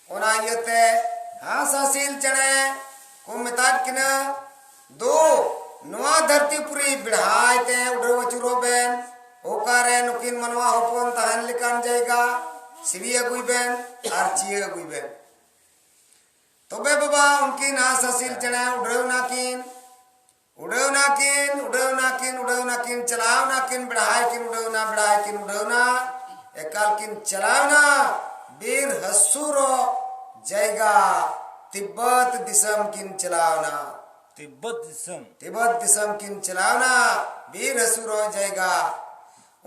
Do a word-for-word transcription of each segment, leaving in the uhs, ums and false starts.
ᱚᱱᱟ ᱤᱭᱟᱹᱛᱮ ᱦᱟᱸᱥ ᱦᱟᱸᱥᱤᱞ ᱪᱮᱬᱮ ᱠᱚ ᱢᱮᱛᱟᱫ ᱠᱤᱱᱟᱹ, ᱫᱩ, ᱱᱚᱣᱟ ᱫᱷᱟᱹᱨᱛᱤ ᱯᱩᱨᱤ ᱵᱮᱲᱦᱟᱭ ᱛᱮ ᱩᱰᱟᱹᱣ ᱟᱹᱪᱩᱨᱚᱜ ᱵᱮᱱ, ᱚᱠᱟᱨᱮ ᱱᱩᱠᱤᱱ ᱢᱟᱱᱣᱟ ᱦᱚᱯᱚᱱ ᱛᱟᱦᱮᱱ ᱞᱮᱠᱟᱱ ᱡᱟᱭᱜᱟ ᱥᱤᱨᱤ ᱟᱹᱜᱩᱭ ᱵᱮᱱ ᱟᱨ ᱪᱤᱭᱟᱹ ᱟᱹᱜᱩᱭ ᱵᱮᱱ᱾ ᱛᱚᱵᱮ ᱵᱟᱵᱟ, ᱩᱱᱠᱤᱱ ᱦᱟᱸᱥ ᱦᱟᱸᱥᱤᱞ ᱪᱮᱬᱮ ᱩᱰᱟᱹᱣ ᱱᱟᱠᱤᱱ, ᱩᱰᱟᱹᱣ ᱱᱟᱠᱤᱱ, ᱩᱰᱟᱹᱣ ᱱᱟᱠᱤᱱ, ᱩᱰᱟᱹᱣ ᱱᱟᱠᱤᱱ, ᱪᱟᱞᱟᱣ ᱱᱟᱠᱤᱱ, ᱵᱮᱲᱦᱟᱭ ᱠᱤᱱ ᱩᱰᱟᱹᱣ ᱱᱟ, ᱵᱮᱲᱦᱟᱭ ᱠᱤᱱ ᱩᱰᱟᱹᱣ ᱱᱟ, ᱮᱠᱟᱞ ᱠᱤᱱ ᱪᱟᱞᱟᱣ ᱱᱟ ᱵᱤᱨ ᱦᱟᱹᱥᱩᱨᱚᱜ ᱡᱟᱭᱜᱟ, ᱛᱤᱵᱵᱚᱛ ᱫᱤᱥᱚᱢ ᱠᱤᱱ ᱪᱟᱞᱟᱣ ᱱᱟ᱾ ᱛᱤᱵᱵᱚᱛ ᱫᱤᱥᱚᱢ᱾ ᱛᱤᱵᱵᱚᱛ ᱫᱤᱥᱚᱢ ᱠᱤᱱ ᱪᱟᱞᱟᱣ ᱱᱟ, ᱵᱤᱨ ᱦᱟᱹᱥᱩᱨᱚᱜ ᱡᱟᱭᱜᱟ᱾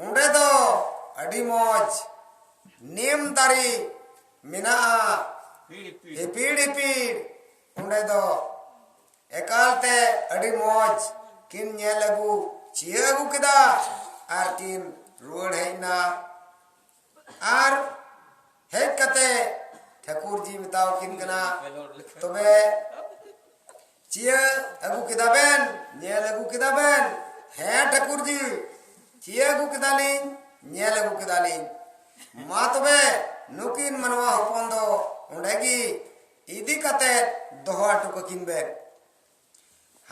ᱚᱸᱰᱮ ᱫᱚ ᱟᱹᱰᱤ ᱢᱚᱡᱽ ᱱᱤᱢ ᱫᱟᱨᱮ ᱢᱮᱱᱟᱜᱼᱟ, ᱦᱤᱯᱤᱲ ᱦᱤᱯᱤᱲ᱾ ᱚᱸᱰᱮ ᱫᱚ ᱮᱠᱟᱞ ᱛᱮ ᱟᱹᱰᱤ ᱢᱚᱡᱽ ᱠᱤᱱ ᱧᱮᱞ ᱟᱹᱜᱩ, ᱪᱤᱭᱟᱹ ᱟᱹᱜᱩ ᱠᱮᱫᱟ ᱟᱨ ᱠᱤᱱ ᱨᱩᱣᱟᱹᱲ ᱦᱮᱡ ᱮᱱᱟ᱾ ᱟᱨ ᱦᱮᱡ ᱠᱟᱛᱮ ᱴᱷᱟᱹᱠᱩᱨ ᱡᱤ ᱢᱮᱛᱟᱣ ᱠᱤᱱ ᱠᱟᱱᱟ, ᱛᱚᱵᱮ ᱪᱤᱭᱟᱹ ᱟᱹᱜᱩ ᱠᱮᱫᱟ ᱵᱮᱱ? ᱧᱮᱞ ᱟᱹᱜᱩ ᱠᱮᱫᱟ ᱵᱮᱱ? ᱦᱮᱸ ᱴᱷᱟᱹᱠᱩᱨ ᱡᱤ, ᱪᱤᱭᱟᱹ ᱟᱹᱜᱩ ᱠᱮᱫᱟᱞᱤᱧ, ᱧᱮᱞ ᱟᱹᱜᱩ ᱠᱮᱫᱟᱞᱤᱧ᱾ ᱢᱟ ᱛᱚᱵᱮ ᱱᱩᱠᱤᱱ ᱢᱟᱱᱣᱟ ᱦᱚᱯᱚᱱ ᱫᱚ ᱚᱸᱰᱮ ᱜᱮ ᱤᱫᱤ ᱠᱟᱛᱮ ᱫᱚᱦᱚ ᱦᱚᱴᱚ ᱠᱟᱹᱠᱤᱱ ᱵᱮᱱ᱾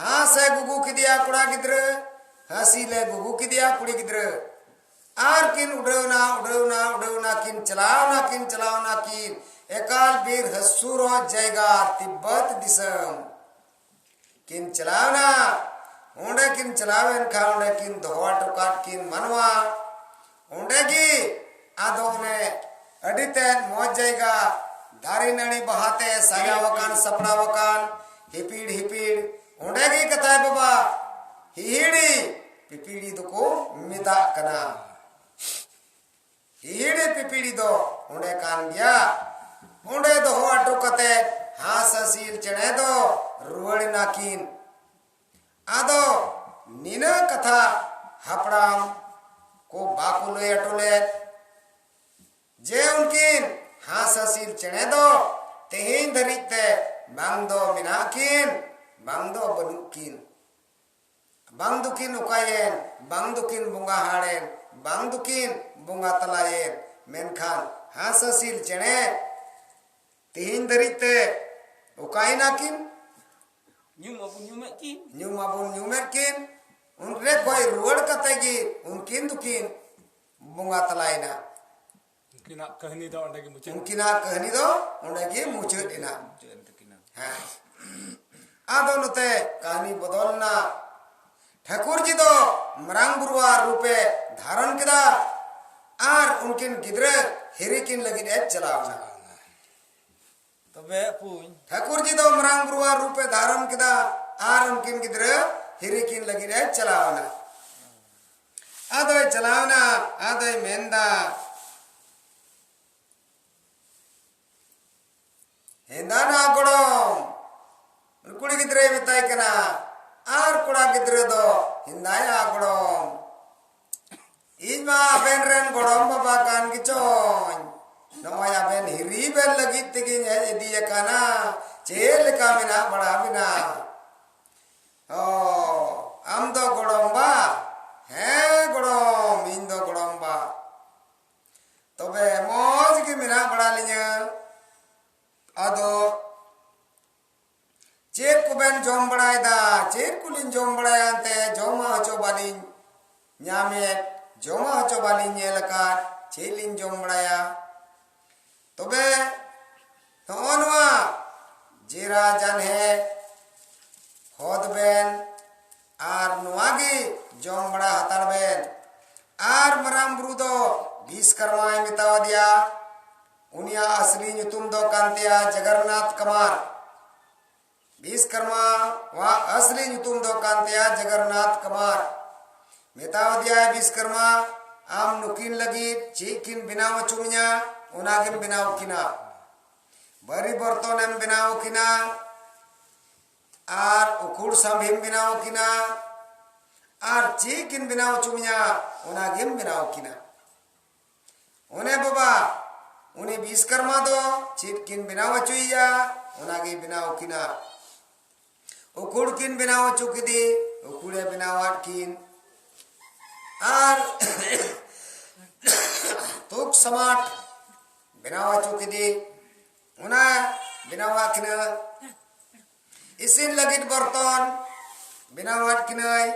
ᱦᱟᱸᱥ ᱮ ᱜᱩᱜᱩ ᱠᱮᱫᱮᱭᱟ ᱠᱚᱲᱟ ᱜᱤᱫᱽᱨᱟᱹ, ᱦᱟᱹᱥᱤᱞ ᱮ ᱜᱩᱜᱩ ᱠᱮᱫᱮᱭᱟ ᱠᱩᱲᱤ ᱜᱤᱫᱽᱨᱟᱹ᱾ ᱟᱨ ᱠᱤᱱ ᱩᱰᱟᱹᱣ ᱱᱟ, ᱩᱰᱟᱹᱣ ᱱᱟ, ᱩᱰᱟᱹᱣ ᱱᱟ ᱠᱤᱱ, ᱪᱟᱞᱟᱣ ᱱᱟ ᱠᱤᱱ, ᱪᱟᱞᱟᱣ ᱱᱟ ᱠᱤᱱ, ᱮᱠᱟᱞ ᱵᱤᱨ ᱦᱟᱹᱥᱩᱨᱚᱜ ᱡᱟᱭᱜᱟ ᱛᱤᱵᱵᱚᱛ ᱫᱤᱥᱚᱢ ᱠᱤᱱ ᱪᱟᱞᱟᱣ ᱱᱟ᱾ ᱚᱸᱰᱮ ᱠᱤᱱ ᱪᱟᱞᱟᱣ ᱮᱱ ᱠᱷᱟᱱ ᱚᱸᱰᱮ ᱠᱤᱱ ᱫᱚᱦᱚ ᱦᱚᱴᱚ ᱠᱟᱫ ᱠᱤᱱ ᱢᱟᱱᱣᱟ᱾ ᱚᱸᱰᱮ ᱜᱮ ᱟᱫᱚ ᱚᱱᱮ ᱟᱹᱰᱤ ᱛᱮᱫ ᱢᱚᱡᱽ ᱡᱟᱭᱜᱟ, ᱫᱟᱨᱮ ᱱᱟᱹᱲᱤ ᱵᱟᱦᱟ ᱛᱮ ᱥᱟᱡᱟᱣ ᱟᱠᱟᱱ, ᱥᱟᱯᱲᱟᱣ ᱟᱠᱟᱱ, ᱦᱤᱯᱤᱲ ᱦᱤᱯᱤᱲ᱾ ᱚᱸᱰᱮ ᱜᱮ ᱠᱟᱛᱷᱟᱭ ᱵᱟᱵᱟ ᱦᱤᱦᱤᱲᱤ ᱯᱤᱯᱤᱲᱤ ᱫᱚᱠᱚ ᱢᱮᱛᱟᱜ ᱠᱟᱱᱟ᱾ ᱦᱤᱦᱤᱲᱤ ᱯᱤᱯᱤᱲᱤ ᱫᱚ ᱚᱸᱰᱮ ᱠᱟᱱ ᱜᱮᱭᱟ᱾ ᱚᱸᱰᱮ ᱫᱚᱦᱚ ᱦᱚᱴᱚ ᱠᱟᱛᱮ ᱦᱟᱸᱥ ᱦᱟᱸᱥᱤᱞ ᱪᱮᱬᱮ ᱫᱚ ᱨᱩᱣᱟᱹᱲ ᱮᱱᱟ ᱠᱤᱱ᱾ ᱟᱫᱚ ᱱᱤᱱᱟᱹᱜ ᱠᱟᱛᱷᱟ ᱦᱟᱯᱲᱟᱢ ᱠᱚ ᱵᱟᱠᱚ ᱞᱟᱹᱭ ᱦᱚᱴᱚ ᱞᱮᱫ ᱡᱮ ᱩᱱᱠᱤᱱ ᱦᱟᱸᱥ ᱦᱟᱸᱥᱤᱞ ᱪᱮᱬᱮ ᱫᱚ ᱛᱮᱦᱮᱧ ᱫᱷᱟᱹᱨᱤᱡ ᱛᱮ ᱵᱟᱝ ᱫᱚ ᱢᱮᱱᱟᱜ ᱠᱤᱱ, ᱵᱟᱝ ᱫᱚ ᱵᱟᱹᱱᱩᱜ ᱠᱤᱱ, ᱵᱟᱝ ᱫᱚᱠᱤᱱ ᱚᱠᱟᱭᱮᱱ, ᱵᱟᱝ ᱫᱚᱠᱤᱱ ᱵᱚᱸᱜᱟ ᱦᱟᱲᱮᱱ, ᱵᱟᱝ ᱫᱚᱠᱤᱱ ᱵᱚᱸᱜᱟ ᱛᱟᱞᱟᱭᱮᱱ᱾ ᱢᱮᱱᱠᱷᱟᱱ ᱦᱟᱸᱥ ᱦᱟᱸᱥᱤᱞ ᱪᱮᱬᱮ ᱛᱮᱦᱮᱧ ᱫᱷᱟᱹᱨᱤᱡ ᱛᱮ ᱚᱠᱟᱭᱮᱱᱟ ᱠᱤᱱ? ᱧᱩᱢ ᱢᱟᱵᱚᱱ ᱧᱩᱢᱮᱫ ᱠᱤᱱ᱾ ᱧᱩᱢ ᱢᱟᱵᱚᱱ ᱧᱩᱢᱮᱫ ᱠᱤᱱ᱾ ᱩᱱᱨᱮ ᱠᱷᱚᱡ ᱨᱩᱣᱟᱹᱲ ᱠᱟᱛᱮ ᱜᱮ ᱩᱱᱠᱤᱱ ᱫᱚᱠᱤᱱ ᱵᱚᱸᱜᱟ ᱛᱟᱞᱟᱭᱮᱱᱟ᱾ ᱩᱱᱠᱤᱱᱟᱜ ᱠᱟᱹᱦᱱᱤ ᱫᱚ ᱚᱸᱰᱮ ᱜᱮ ᱢᱩᱪᱟᱹᱫ᱾ ᱩᱱᱠᱤᱱᱟᱜ ᱠᱟᱹᱦᱱᱤ ᱫᱚ ᱚᱸᱰᱮ ᱜᱮ ᱢᱩᱪᱟᱹᱫ ᱮᱱᱟ᱾ ᱢᱩᱪᱟᱹᱫ ᱮᱱ ᱛᱟᱹᱠᱤᱱᱟ᱾ ᱦᱮᱸ᱾ ᱟᱫᱚ ᱱᱚᱛᱮ ᱠᱟᱹᱦᱱᱤ ᱵᱚᱫᱚᱞ ᱮᱱᱟ᱾ ᱴᱷᱟᱹᱠᱩᱨ ᱡᱤ ᱫᱚ ᱢᱟᱨᱟᱝ ᱵᱩᱨᱩᱣᱟᱜ ᱨᱩᱯ ᱮ ᱫᱷᱟᱨᱚᱱ ᱠᱮᱫᱟ ᱟᱨ ᱩᱱᱠᱤᱱ ᱜᱤᱫᱽᱨᱟᱹ ᱦᱤᱨᱤ ᱠᱤᱱ ᱞᱟᱹᱜᱤᱫ ᱮ ᱪᱟᱞᱟᱣ ᱮᱱᱟ᱾ ᱛᱚᱵᱮ ᱯᱩᱧ᱾ ᱴᱷᱟᱹᱠᱩᱨ ᱡᱤ ᱫᱚ ᱢᱟᱨᱟᱝ ᱵᱩᱨᱩᱣᱟᱜ ᱨᱩᱯ ᱮ ᱫᱷᱟᱨᱚᱱ ᱠᱮᱫᱟ ᱟᱨ ᱩᱱᱠᱤᱱ ᱜᱤᱫᱽᱨᱟᱹ ᱦᱤᱨᱤ ᱠᱤᱱ ᱞᱟᱹᱜᱤᱫ ᱮ ᱪᱟᱞᱟᱣ ᱮᱱᱟ᱾ ᱟᱫᱚᱭ ᱪᱟᱞᱟᱣ ᱮᱱᱟ, ᱟᱫᱚᱭ ᱢᱮᱱᱫᱟ, ᱦᱮᱸᱫᱟᱱᱟ ᱜᱚᱲᱚᱢ, ᱩᱱᱤ ᱠᱩᱲᱤ ᱜᱤᱫᱽᱨᱟᱹᱭ ᱢᱮᱛᱟᱭ ᱠᱟᱱᱟ, ᱟᱨ ᱠᱚᱲᱟ ᱜᱤᱫᱽᱨᱟᱹ ᱫᱚ, ᱦᱮᱸᱫᱟᱭᱟ ᱜᱚᱲᱚᱢ, ᱤᱧ ᱢᱟ ᱟᱵᱮᱱ ᱨᱮᱱ ᱜᱚᱲᱚᱢ ᱵᱟᱵᱟ ᱠᱟᱱ ᱜᱮᱪᱚᱧ᱾ ᱱᱚᱜᱼᱚᱭ ᱟᱵᱮᱱ ᱦᱤᱨᱤ ᱵᱮᱱ ᱞᱟᱹᱜᱤᱫ ᱛᱮᱜᱮᱧ ᱦᱮᱡ ᱤᱫᱤ ᱟᱠᱟᱱᱟ᱾ ᱪᱮᱫ ᱞᱮᱠᱟ ᱢᱮᱱᱟᱜ ᱵᱟᱲᱟ ᱵᱮᱱᱟ? ᱚ, ᱟᱢ ᱫᱚ ᱜᱚᱲᱚᱢ ᱵᱟ? ᱦᱮᱸ ᱜᱚᱲᱚᱢ, ᱤᱧ ᱫᱚ ᱜᱚᱲᱚᱢ ᱵᱟ᱾ ᱛᱚᱵᱮ ᱢᱚᱡᱽ ᱜᱮ ᱢᱮᱱᱟᱜ ᱵᱟᱲᱟ ᱞᱤᱧᱟᱹ᱾ ᱟᱫᱚ ᱪᱮᱫ ᱠᱚᱵᱮᱱ ᱡᱚᱢ ᱵᱟᱲᱟᱭᱮᱫᱟ? ᱪᱮᱫ ᱠᱚᱞᱤᱧ ᱡᱚᱢ ᱵᱟᱲᱟᱭᱟ ᱮᱱᱛᱮ? ᱡᱚᱢᱟᱜ ᱦᱚᱪᱚ ᱵᱟᱞᱤᱧ ᱧᱟᱢᱮᱫ, ᱡᱚᱢᱟᱜ ᱦᱚᱪᱚ ᱵᱟᱞᱤᱧ ᱧᱮᱞ ᱟᱠᱟᱫ, ᱪᱮᱫ ᱞᱤᱧ ᱡᱚᱢ ᱵᱟᱲᱟᱭᱟ? ᱛᱚᱵᱮ ᱱᱚᱜᱼᱚ ᱱᱚᱣᱟ ᱡᱤᱨᱟ ᱡᱟᱱᱦᱮ ᱦᱚᱫ ᱵᱮᱱ ᱟᱨ ᱱᱚᱣᱟ ᱜᱮ ᱡᱚᱢ ᱵᱟᱲᱟ ᱦᱟᱛᱟᱲ ᱵᱮᱱ᱾ ᱟᱨ ᱢᱟᱨᱟᱝ ᱵᱩᱨᱩ ᱫᱚ ᱵᱤᱥᱠᱚᱨᱢᱟᱭ ᱢᱮᱛᱟᱣᱟᱫᱮᱭᱟ, ᱩᱱᱤᱭᱟᱜ ᱟᱥᱞᱤ ᱧᱩᱛᱩᱢ ᱫᱚ ᱠᱟᱱ ᱛᱟᱭᱟ ᱡᱚᱜᱚᱱᱱᱟᱛᱷ ᱠᱟᱢᱟᱨ᱾ ᱵᱤᱥᱠᱚᱨᱢᱟ ᱣᱟᱜ ᱟᱥᱞᱤ ᱧᱩᱛᱩᱢ ᱫᱚ ᱠᱟᱱ ᱛᱟᱭᱟ ᱡᱚᱜᱚᱱᱱᱟᱛᱷ ᱠᱟᱢᱟᱨ᱾ ᱢᱮᱛᱟᱣᱟᱫᱮᱭᱟᱭ ᱵᱤᱥᱠᱚᱨᱢᱟ, ᱟᱢ ᱱᱩᱠᱤᱱ ᱞᱟᱹᱜᱤᱫ ᱪᱮᱫ ᱠᱤᱱ ᱵᱮᱱᱟᱣ ᱦᱚᱪᱚ ᱢᱮᱭᱟ, ᱚᱱᱟ ᱜᱮᱢ ᱵᱮᱱᱟᱣ ᱠᱤᱱᱟ᱾ ᱵᱟᱹᱨᱤ ᱵᱚᱨᱛᱚᱱᱮᱢ ᱵᱮᱱᱟᱣ ᱠᱤᱱᱟ, ᱟᱨ ᱩᱠᱷᱩᱲ ᱥᱟᱢᱵᱷᱤᱢ ᱵᱮᱱᱟᱣ ᱠᱤᱱᱟ, ᱟᱨ ᱪᱮᱫ ᱠᱤᱱ ᱵᱮᱱᱟᱣ ᱦᱚᱪᱚ ᱢᱮᱭᱟ, ᱚᱱᱟ ᱜᱮᱢ ᱵᱮᱱᱟᱣ ᱠᱤᱱᱟ᱾ ᱚᱱᱮ ᱵᱟᱵᱟ, ᱩᱱᱤ ᱵᱤᱥᱠᱚᱨᱢᱟ ᱫᱚ ᱪᱮᱫ ᱠᱤᱱ ᱵᱮᱱᱟᱣ ᱦᱚᱪᱚᱭᱮᱭᱟ, ᱚᱱᱟ ᱜᱮᱭ ᱵᱮᱱᱟᱣ ᱠᱤᱱᱟ᱾ ᱩᱠᱷᱩᱲ ᱠᱤᱱ ᱵᱮᱱᱟᱣ ᱦᱚᱪᱚ ᱠᱮᱫᱮ, ᱩᱠᱷᱩᱲᱮ ᱵᱮᱱᱟᱣᱟᱫ ᱠᱤᱱ᱾ ᱟᱨ ᱛᱩᱠ ᱥᱟᱢᱟᱴ ᱵᱮᱱᱟᱣ ᱦᱚᱪᱚ ᱠᱮᱫᱮ, ᱚᱱᱟ ᱵᱮᱱᱟᱣᱟᱫ ᱠᱤᱱᱟᱹ᱾ ᱤᱥᱤᱱ ᱞᱟᱹᱜᱤᱫ ᱵᱚᱨᱛᱚᱱ ᱵᱮᱱᱟᱣᱟᱫ ᱠᱤᱱᱟᱹᱭ᱾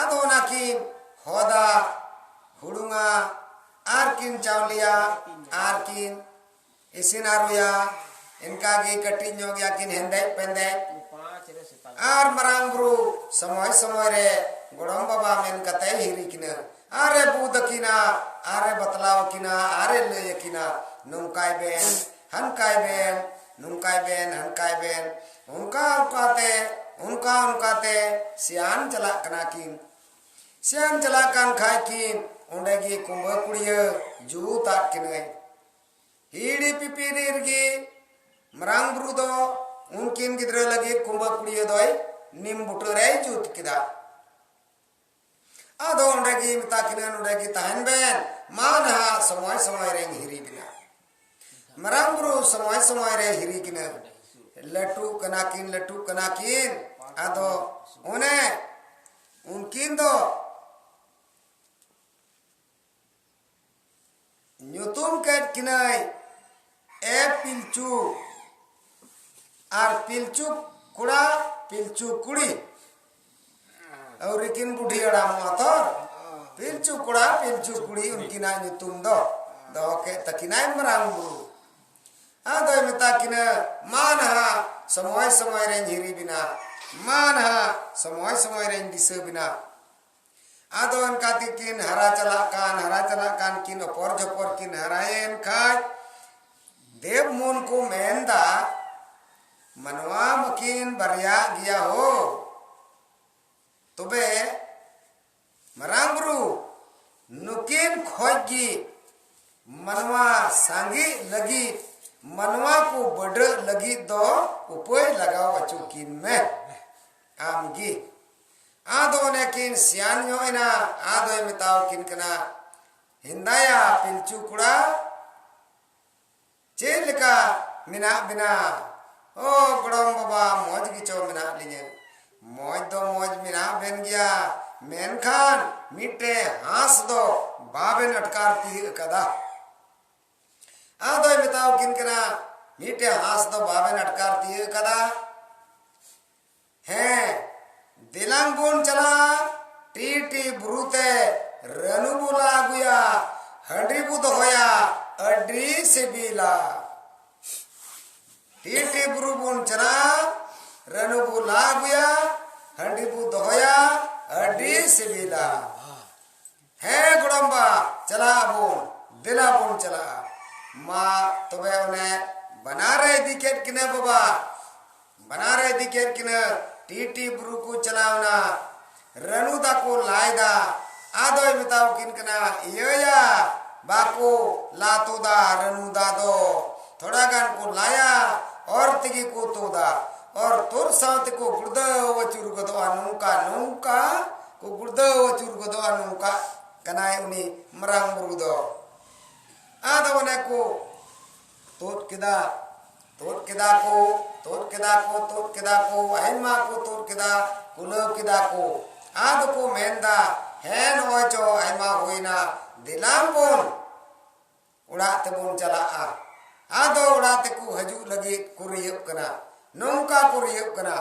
ᱟᱫᱚ ᱚᱱᱟ ᱠᱤᱱ ᱦᱚᱫᱟ, ᱦᱩᱲᱩᱝᱟ, ᱟᱨ ᱠᱤᱱ ᱪᱟᱣᱞᱮᱭᱟ, ᱟᱨ ᱠᱤᱱ ᱤᱥᱤᱱ ᱟᱹᱨᱩᱭᱟ᱾ ᱤᱱᱠᱟ ᱜᱮ ᱠᱟᱹᱴᱤᱡ ᱧᱚᱜ ᱜᱮᱭᱟ ᱠᱤᱱ, ᱦᱮᱸᱫᱮᱡ ᱯᱮᱸᱫᱮᱡ᱾ ᱟᱨ ᱢᱟᱨᱟᱝ ᱵᱩᱨᱩ ᱥᱚᱢᱚᱭ ᱥᱚᱢᱚᱭ ᱨᱮ ᱜᱚᱲᱚᱢ ᱵᱟᱵᱟ ᱢᱮᱱ ᱠᱟᱛᱮᱭ ᱦᱤᱨᱤ ᱠᱤᱱᱟᱹ᱾ ᱟᱨᱮ ᱵᱩᱫ ᱟᱹᱠᱤᱱᱟ, ᱟᱨᱮ ᱵᱟᱛᱞᱟᱣ ᱟᱹᱠᱤᱱᱟ, ᱟᱨᱮ ᱞᱟᱹᱭ ᱟᱹᱠᱤᱱᱟ, ᱱᱚᱝᱠᱟᱭ ᱵᱮᱱ, ᱦᱟᱱᱠᱟᱭ ᱵᱮᱱ, ᱱᱚᱝᱠᱟᱭ ᱵᱮᱱ, ᱦᱟᱱᱠᱟᱭ ᱵᱮᱱ᱾ ᱚᱱᱠᱟ ᱚᱱᱠᱟᱛᱮ, ᱚᱱᱠᱟ ᱚᱱᱠᱟᱛᱮ ᱥᱮᱭᱟᱱ ᱪᱟᱞᱟᱜ ᱠᱟᱱᱟ ᱠᱤᱱ᱾ ᱥᱮᱭᱟᱱ ᱪᱟᱞᱟᱜ ᱠᱟᱱ ᱠᱷᱟᱡ ᱠᱤᱱ, ᱚᱸᱰᱮ ᱜᱮ ᱠᱩᱢᱵᱟᱹ ᱠᱩᱲᱤᱭᱟᱹ ᱡᱩᱛᱟᱫ ᱠᱤᱱᱟᱹᱭ᱾ ᱦᱤᱲᱤ ᱯᱤᱯᱤᱲᱤ ᱨᱮᱜᱮ ᱢᱟᱨᱟᱝ ᱵᱩᱨᱩ ᱫᱚ ᱩᱱᱠᱤᱱ ᱜᱤᱫᱽᱨᱟᱹ ᱞᱟᱹᱜᱤᱫ ᱠᱩᱢᱵᱟᱹ ᱠᱩᱲᱤᱭᱟᱹ ᱫᱚᱭ ᱱᱤᱢ ᱵᱩᱴᱟᱹ ᱨᱮᱭ ᱡᱩᱛ ᱠᱮᱫᱟ᱾ ᱟᱫᱚ ᱚᱸᱰᱮ ᱜᱮ ᱢᱮᱛᱟ ᱠᱤᱱᱟᱹ, ᱱᱚᱸᱰᱮ ᱜᱮ ᱛᱟᱦᱮᱱ ᱵᱮᱱ, ᱢᱟ ᱱᱟᱦᱟᱜ ᱥᱚᱢᱚᱭ ᱥᱚᱢᱚᱭ ᱨᱮᱧ ᱦᱤᱨᱤ ᱵᱮᱱᱟ᱾ ᱢᱟᱨᱟᱝ ᱵᱩᱨᱩ ᱥᱚᱢᱚᱭ ᱥᱚᱢᱚᱭ ᱨᱮ ᱦᱤᱨᱤ ᱠᱤᱱᱟᱹ᱾ ᱞᱟᱹᱴᱩᱜ ᱠᱟᱱᱟ ᱠᱤᱱ, ᱞᱟᱹᱴᱩᱜ ᱠᱟᱱᱟ ᱠᱤᱱ᱾ ᱟᱫᱚ ᱚᱱᱮ ᱩᱱᱠᱤᱱ ᱫᱚ ᱧᱩᱛᱩᱢ ᱠᱮᱫ ᱠᱤᱱᱟᱹᱭ ᱮ ᱯᱤᱞᱪᱩ᱾ ᱟᱨ ᱯᱤᱞᱪᱩ ᱠᱚᱲᱟ, ᱯᱤᱞᱪᱩ ᱠᱩᱲᱤ, ᱟᱹᱣᱨᱤ ᱠᱤᱱ ᱵᱩᱰᱷᱤ ᱦᱟᱲᱟᱢᱚᱜᱼᱟ ᱛᱚ᱾ ᱯᱤᱞᱪᱩ ᱠᱚᱲᱟ, ᱯᱤᱞᱪᱩ ᱠᱩᱲᱤ, ᱩᱱᱠᱤᱱᱟᱜ ᱧᱩᱛᱩᱢ ᱫᱚ ᱫᱚᱦᱚ ᱠᱮᱫ ᱛᱟᱹᱠᱤᱱᱟᱭ ᱢᱟᱨᱟᱝ ᱵᱩᱨᱩ᱾ ᱟᱫᱚᱭ ᱢᱮᱛᱟ ᱠᱤᱱᱟᱹ, ᱢᱟ ᱱᱟᱦᱟᱜ ᱥᱚᱢᱚᱭ ᱥᱚᱢᱚᱭ ᱨᱮᱧ ᱦᱤᱨᱤ ᱵᱤᱱᱟ, ᱢᱟ ᱱᱟᱦᱟᱜ ᱥᱚᱢᱚᱭ ᱥᱚᱢᱚᱭ ᱨᱮᱧ ᱫᱤᱥᱟᱹ ᱵᱤᱱᱟ᱾ ᱟᱫᱚ ᱚᱱᱠᱟ ᱛᱮᱠᱤᱱ ᱦᱟᱨᱟ ᱪᱟᱞᱟᱜ ᱠᱟᱱ, ᱦᱟᱨᱟ ᱪᱟᱞᱟᱜ ᱠᱟᱱ ᱠᱤᱱ, ᱚᱯᱚᱨ ᱡᱚᱯᱚᱨ ᱠᱤᱱ ᱦᱟᱨᱟᱭᱮᱱ ᱠᱷᱟᱡ, ᱫᱮᱵ ᱢᱩᱱ ᱠᱚ ᱢᱮᱱᱫᱟ, ᱢᱟᱱᱣᱟ ᱢᱟᱠᱤᱱ ᱵᱟᱨᱭᱟᱜ ᱜᱮᱭᱟ ᱦᱳ᱾ ᱛᱚᱵᱮ ᱢᱟᱨᱟᱝ ᱵᱩᱨᱩ, ᱱᱩᱠᱤᱱ ᱠᱷᱚᱡ ᱜᱮ ᱢᱟᱱᱣᱟ ᱥᱟᱸᱜᱮᱜ ᱞᱟᱹᱜᱤᱫ, ᱢᱟᱱᱣᱟ ᱠᱚ ᱵᱟᱹᱰᱟᱹᱜ ᱞᱟᱹᱜᱤᱫ ᱫᱚ ᱩᱯᱟᱹᱭ ᱞᱟᱜᱟᱣ ᱦᱚᱪᱚ ᱠᱤᱱ ᱢᱮ ᱟᱢ ᱜᱮ᱾ ᱟᱫᱚ ᱚᱱᱮ ᱠᱤᱱ ᱥᱮᱭᱟᱱ ᱧᱚᱜ ᱮᱱᱟ, ᱟᱫᱚᱭ ᱢᱮᱛᱟᱣ ᱠᱤᱱ ᱠᱟᱱᱟ, ᱦᱮᱸᱫᱟᱭᱟ ᱯᱤᱞᱪᱩ ᱠᱚᱲᱟ, ᱪᱮᱫ ᱞᱮᱠᱟ ᱢᱮᱱᱟᱜ ᱵᱮᱱᱟ? ᱚ ᱜᱚᱲᱚᱢ ᱵᱟᱵᱟ, ᱢᱚᱡᱽ ᱜᱮᱪᱚ ᱢᱮᱱᱟᱜ ᱞᱤᱧᱟᱹ᱾ ᱢᱚᱡᱽ ᱫᱚ ᱢᱚᱡᱽ ᱢᱮᱱᱟᱜ ᱵᱮᱱ ᱜᱮᱭᱟ, ᱢᱮᱱᱠᱷᱟᱱ ᱢᱤᱫᱴᱮᱡ ᱦᱟᱸᱥ ᱫᱚ ᱵᱟᱵᱮᱱ ᱟᱴᱠᱟᱨ ᱛᱤᱭᱳᱜ ᱟᱠᱟᱫᱟ᱾ ᱟᱫᱚᱭ ᱢᱮᱛᱟᱣ ᱠᱤᱱ ᱠᱟᱱᱟ, ᱢᱤᱫᱴᱮᱱ ᱦᱟᱸᱥ ᱫᱚ ᱵᱟᱵᱮᱱ ᱟᱴᱠᱟᱨ ᱛᱤᱭᱟᱹᱜ ᱠᱟᱫᱟ? ᱦᱮᱸ, ᱫᱮᱞᱟᱝ ᱵᱚᱱ ᱪᱟᱞᱟᱜᱼᱟ ᱴᱤ ᱴᱤ ᱵᱩᱨᱩ ᱛᱮ, ᱨᱟᱹᱱᱩ ᱵᱚ ᱞᱟ ᱟᱹᱜᱩᱭᱟ, ᱦᱟᱺᱰᱤ ᱵᱚ ᱫᱚᱦᱚᱭᱟ, ᱟᱹᱰᱤ ᱥᱤᱵᱤᱞᱟ᱾ ᱴᱤ ᱴᱤ ᱵᱩᱨᱩ ᱵᱚᱱ ᱪᱟᱞᱟᱜᱼᱟ, ᱨᱟᱹᱱᱩ ᱵᱚ ᱞᱟ ᱟᱹᱜᱩᱭᱟ, ᱦᱟᱺᱰᱤ ᱵᱚ ᱫᱚᱦᱚᱭᱟ, ᱟᱹᱰᱤ ᱥᱤᱵᱤᱞᱟ᱾ ᱦᱮᱸ ᱜᱚᱲᱚᱢᱵᱟ, ᱪᱟᱞᱟᱜ ᱟᱵᱚᱱ, ᱫᱮᱞᱟ ᱵᱚᱱ ᱪᱟᱞᱟᱜᱼᱟ᱾ ᱢᱟ ᱛᱚᱵᱮ ᱚᱱᱮ ᱵᱟᱱᱟᱨᱮ ᱤᱫᱤ ᱠᱮᱫ ᱠᱤᱱᱟᱹ ᱵᱟᱵᱟ, ᱵᱟᱱᱟᱨᱮ ᱤᱫᱤ ᱠᱮᱫ ᱠᱤᱱᱟᱹ, ᱴᱤ ᱴᱤ ᱵᱩᱨᱩ ᱠᱚ ᱪᱟᱞᱟᱣᱱᱟ᱾ ᱨᱟᱹᱱᱩ ᱫᱟ ᱠᱚ ᱞᱟᱭ ᱫᱟ, ᱟᱫᱚᱭ ᱢᱮᱛᱟᱣ ᱠᱤᱱ ᱠᱟᱱᱟ, ᱤᱭᱟᱹᱭᱟ, ᱵᱟᱠᱚ ᱞᱟ ᱛᱩᱫᱟ ᱨᱟᱹᱱᱩ ᱫᱟ ᱫᱚ᱾ ᱛᱷᱚᱲᱟ ᱜᱟᱱ ᱠᱚ ᱞᱟᱭᱟ, ᱚᱨ ᱛᱮᱜᱮ ᱠᱚ ᱛᱩᱫᱟ᱾ ᱚᱨ ᱛᱩᱫ ᱥᱟᱶ ᱛᱮᱠᱚ ᱜᱩᱲᱫᱟᱹᱣ ᱟᱹᱪᱩᱨ ᱜᱚᱫᱚᱜᱼᱟ, ᱱᱚᱝᱠᱟ, ᱱᱚᱝᱠᱟ ᱠᱚ ᱜᱩᱲᱫᱟᱹᱣ ᱟᱹᱪᱩᱨ ᱜᱚᱫᱚᱜᱼᱟ, ᱱᱚᱝᱠᱟ ᱠᱟᱱᱟᱭ ᱩᱱᱤ ᱢᱟᱨᱟᱝ ᱵᱩᱨᱩ ᱫᱚ᱾ ᱟᱫᱚ ᱚᱱᱮ ᱠᱚ ᱛᱩᱫ ᱠᱮᱫᱟ, ᱛᱩᱫ ᱠᱮᱫᱟ ᱠᱚ, ᱛᱩᱫ ᱠᱮᱫᱟ ᱠᱚ, ᱛᱩᱫ ᱠᱮᱫᱟ ᱠᱚ, ᱟᱭᱢᱟ ᱠᱚ ᱛᱩᱫ ᱠᱮᱫᱟ, ᱠᱩᱞᱟᱹᱣ ᱠᱮᱫᱟ ᱠᱚ᱾ ᱟᱫᱚ ᱠᱚ ᱢᱮᱱᱫᱟ, ᱦᱮᱸ, ᱱᱚᱜᱼᱚᱭ ᱪᱚ ᱟᱭᱢᱟ ᱦᱩᱭᱱᱟ, ᱫᱮᱞᱟᱝ ᱵᱚᱱ ᱚᱲᱟᱜ ᱛᱮᱵᱚᱱ ᱪᱟᱞᱟᱜᱼᱟ᱾ ᱟᱫᱚ ᱚᱲᱟᱜ ᱛᱮᱠᱚ ᱦᱤᱡᱩᱜ ᱞᱟᱹᱜᱤᱫ ᱠᱚ ᱨᱤᱭᱟᱹᱜ ᱠᱟᱱᱟ, ᱱᱚᱝᱠᱟ ᱠᱚ ᱨᱤᱭᱟᱹᱜ ᱠᱟᱱᱟ᱾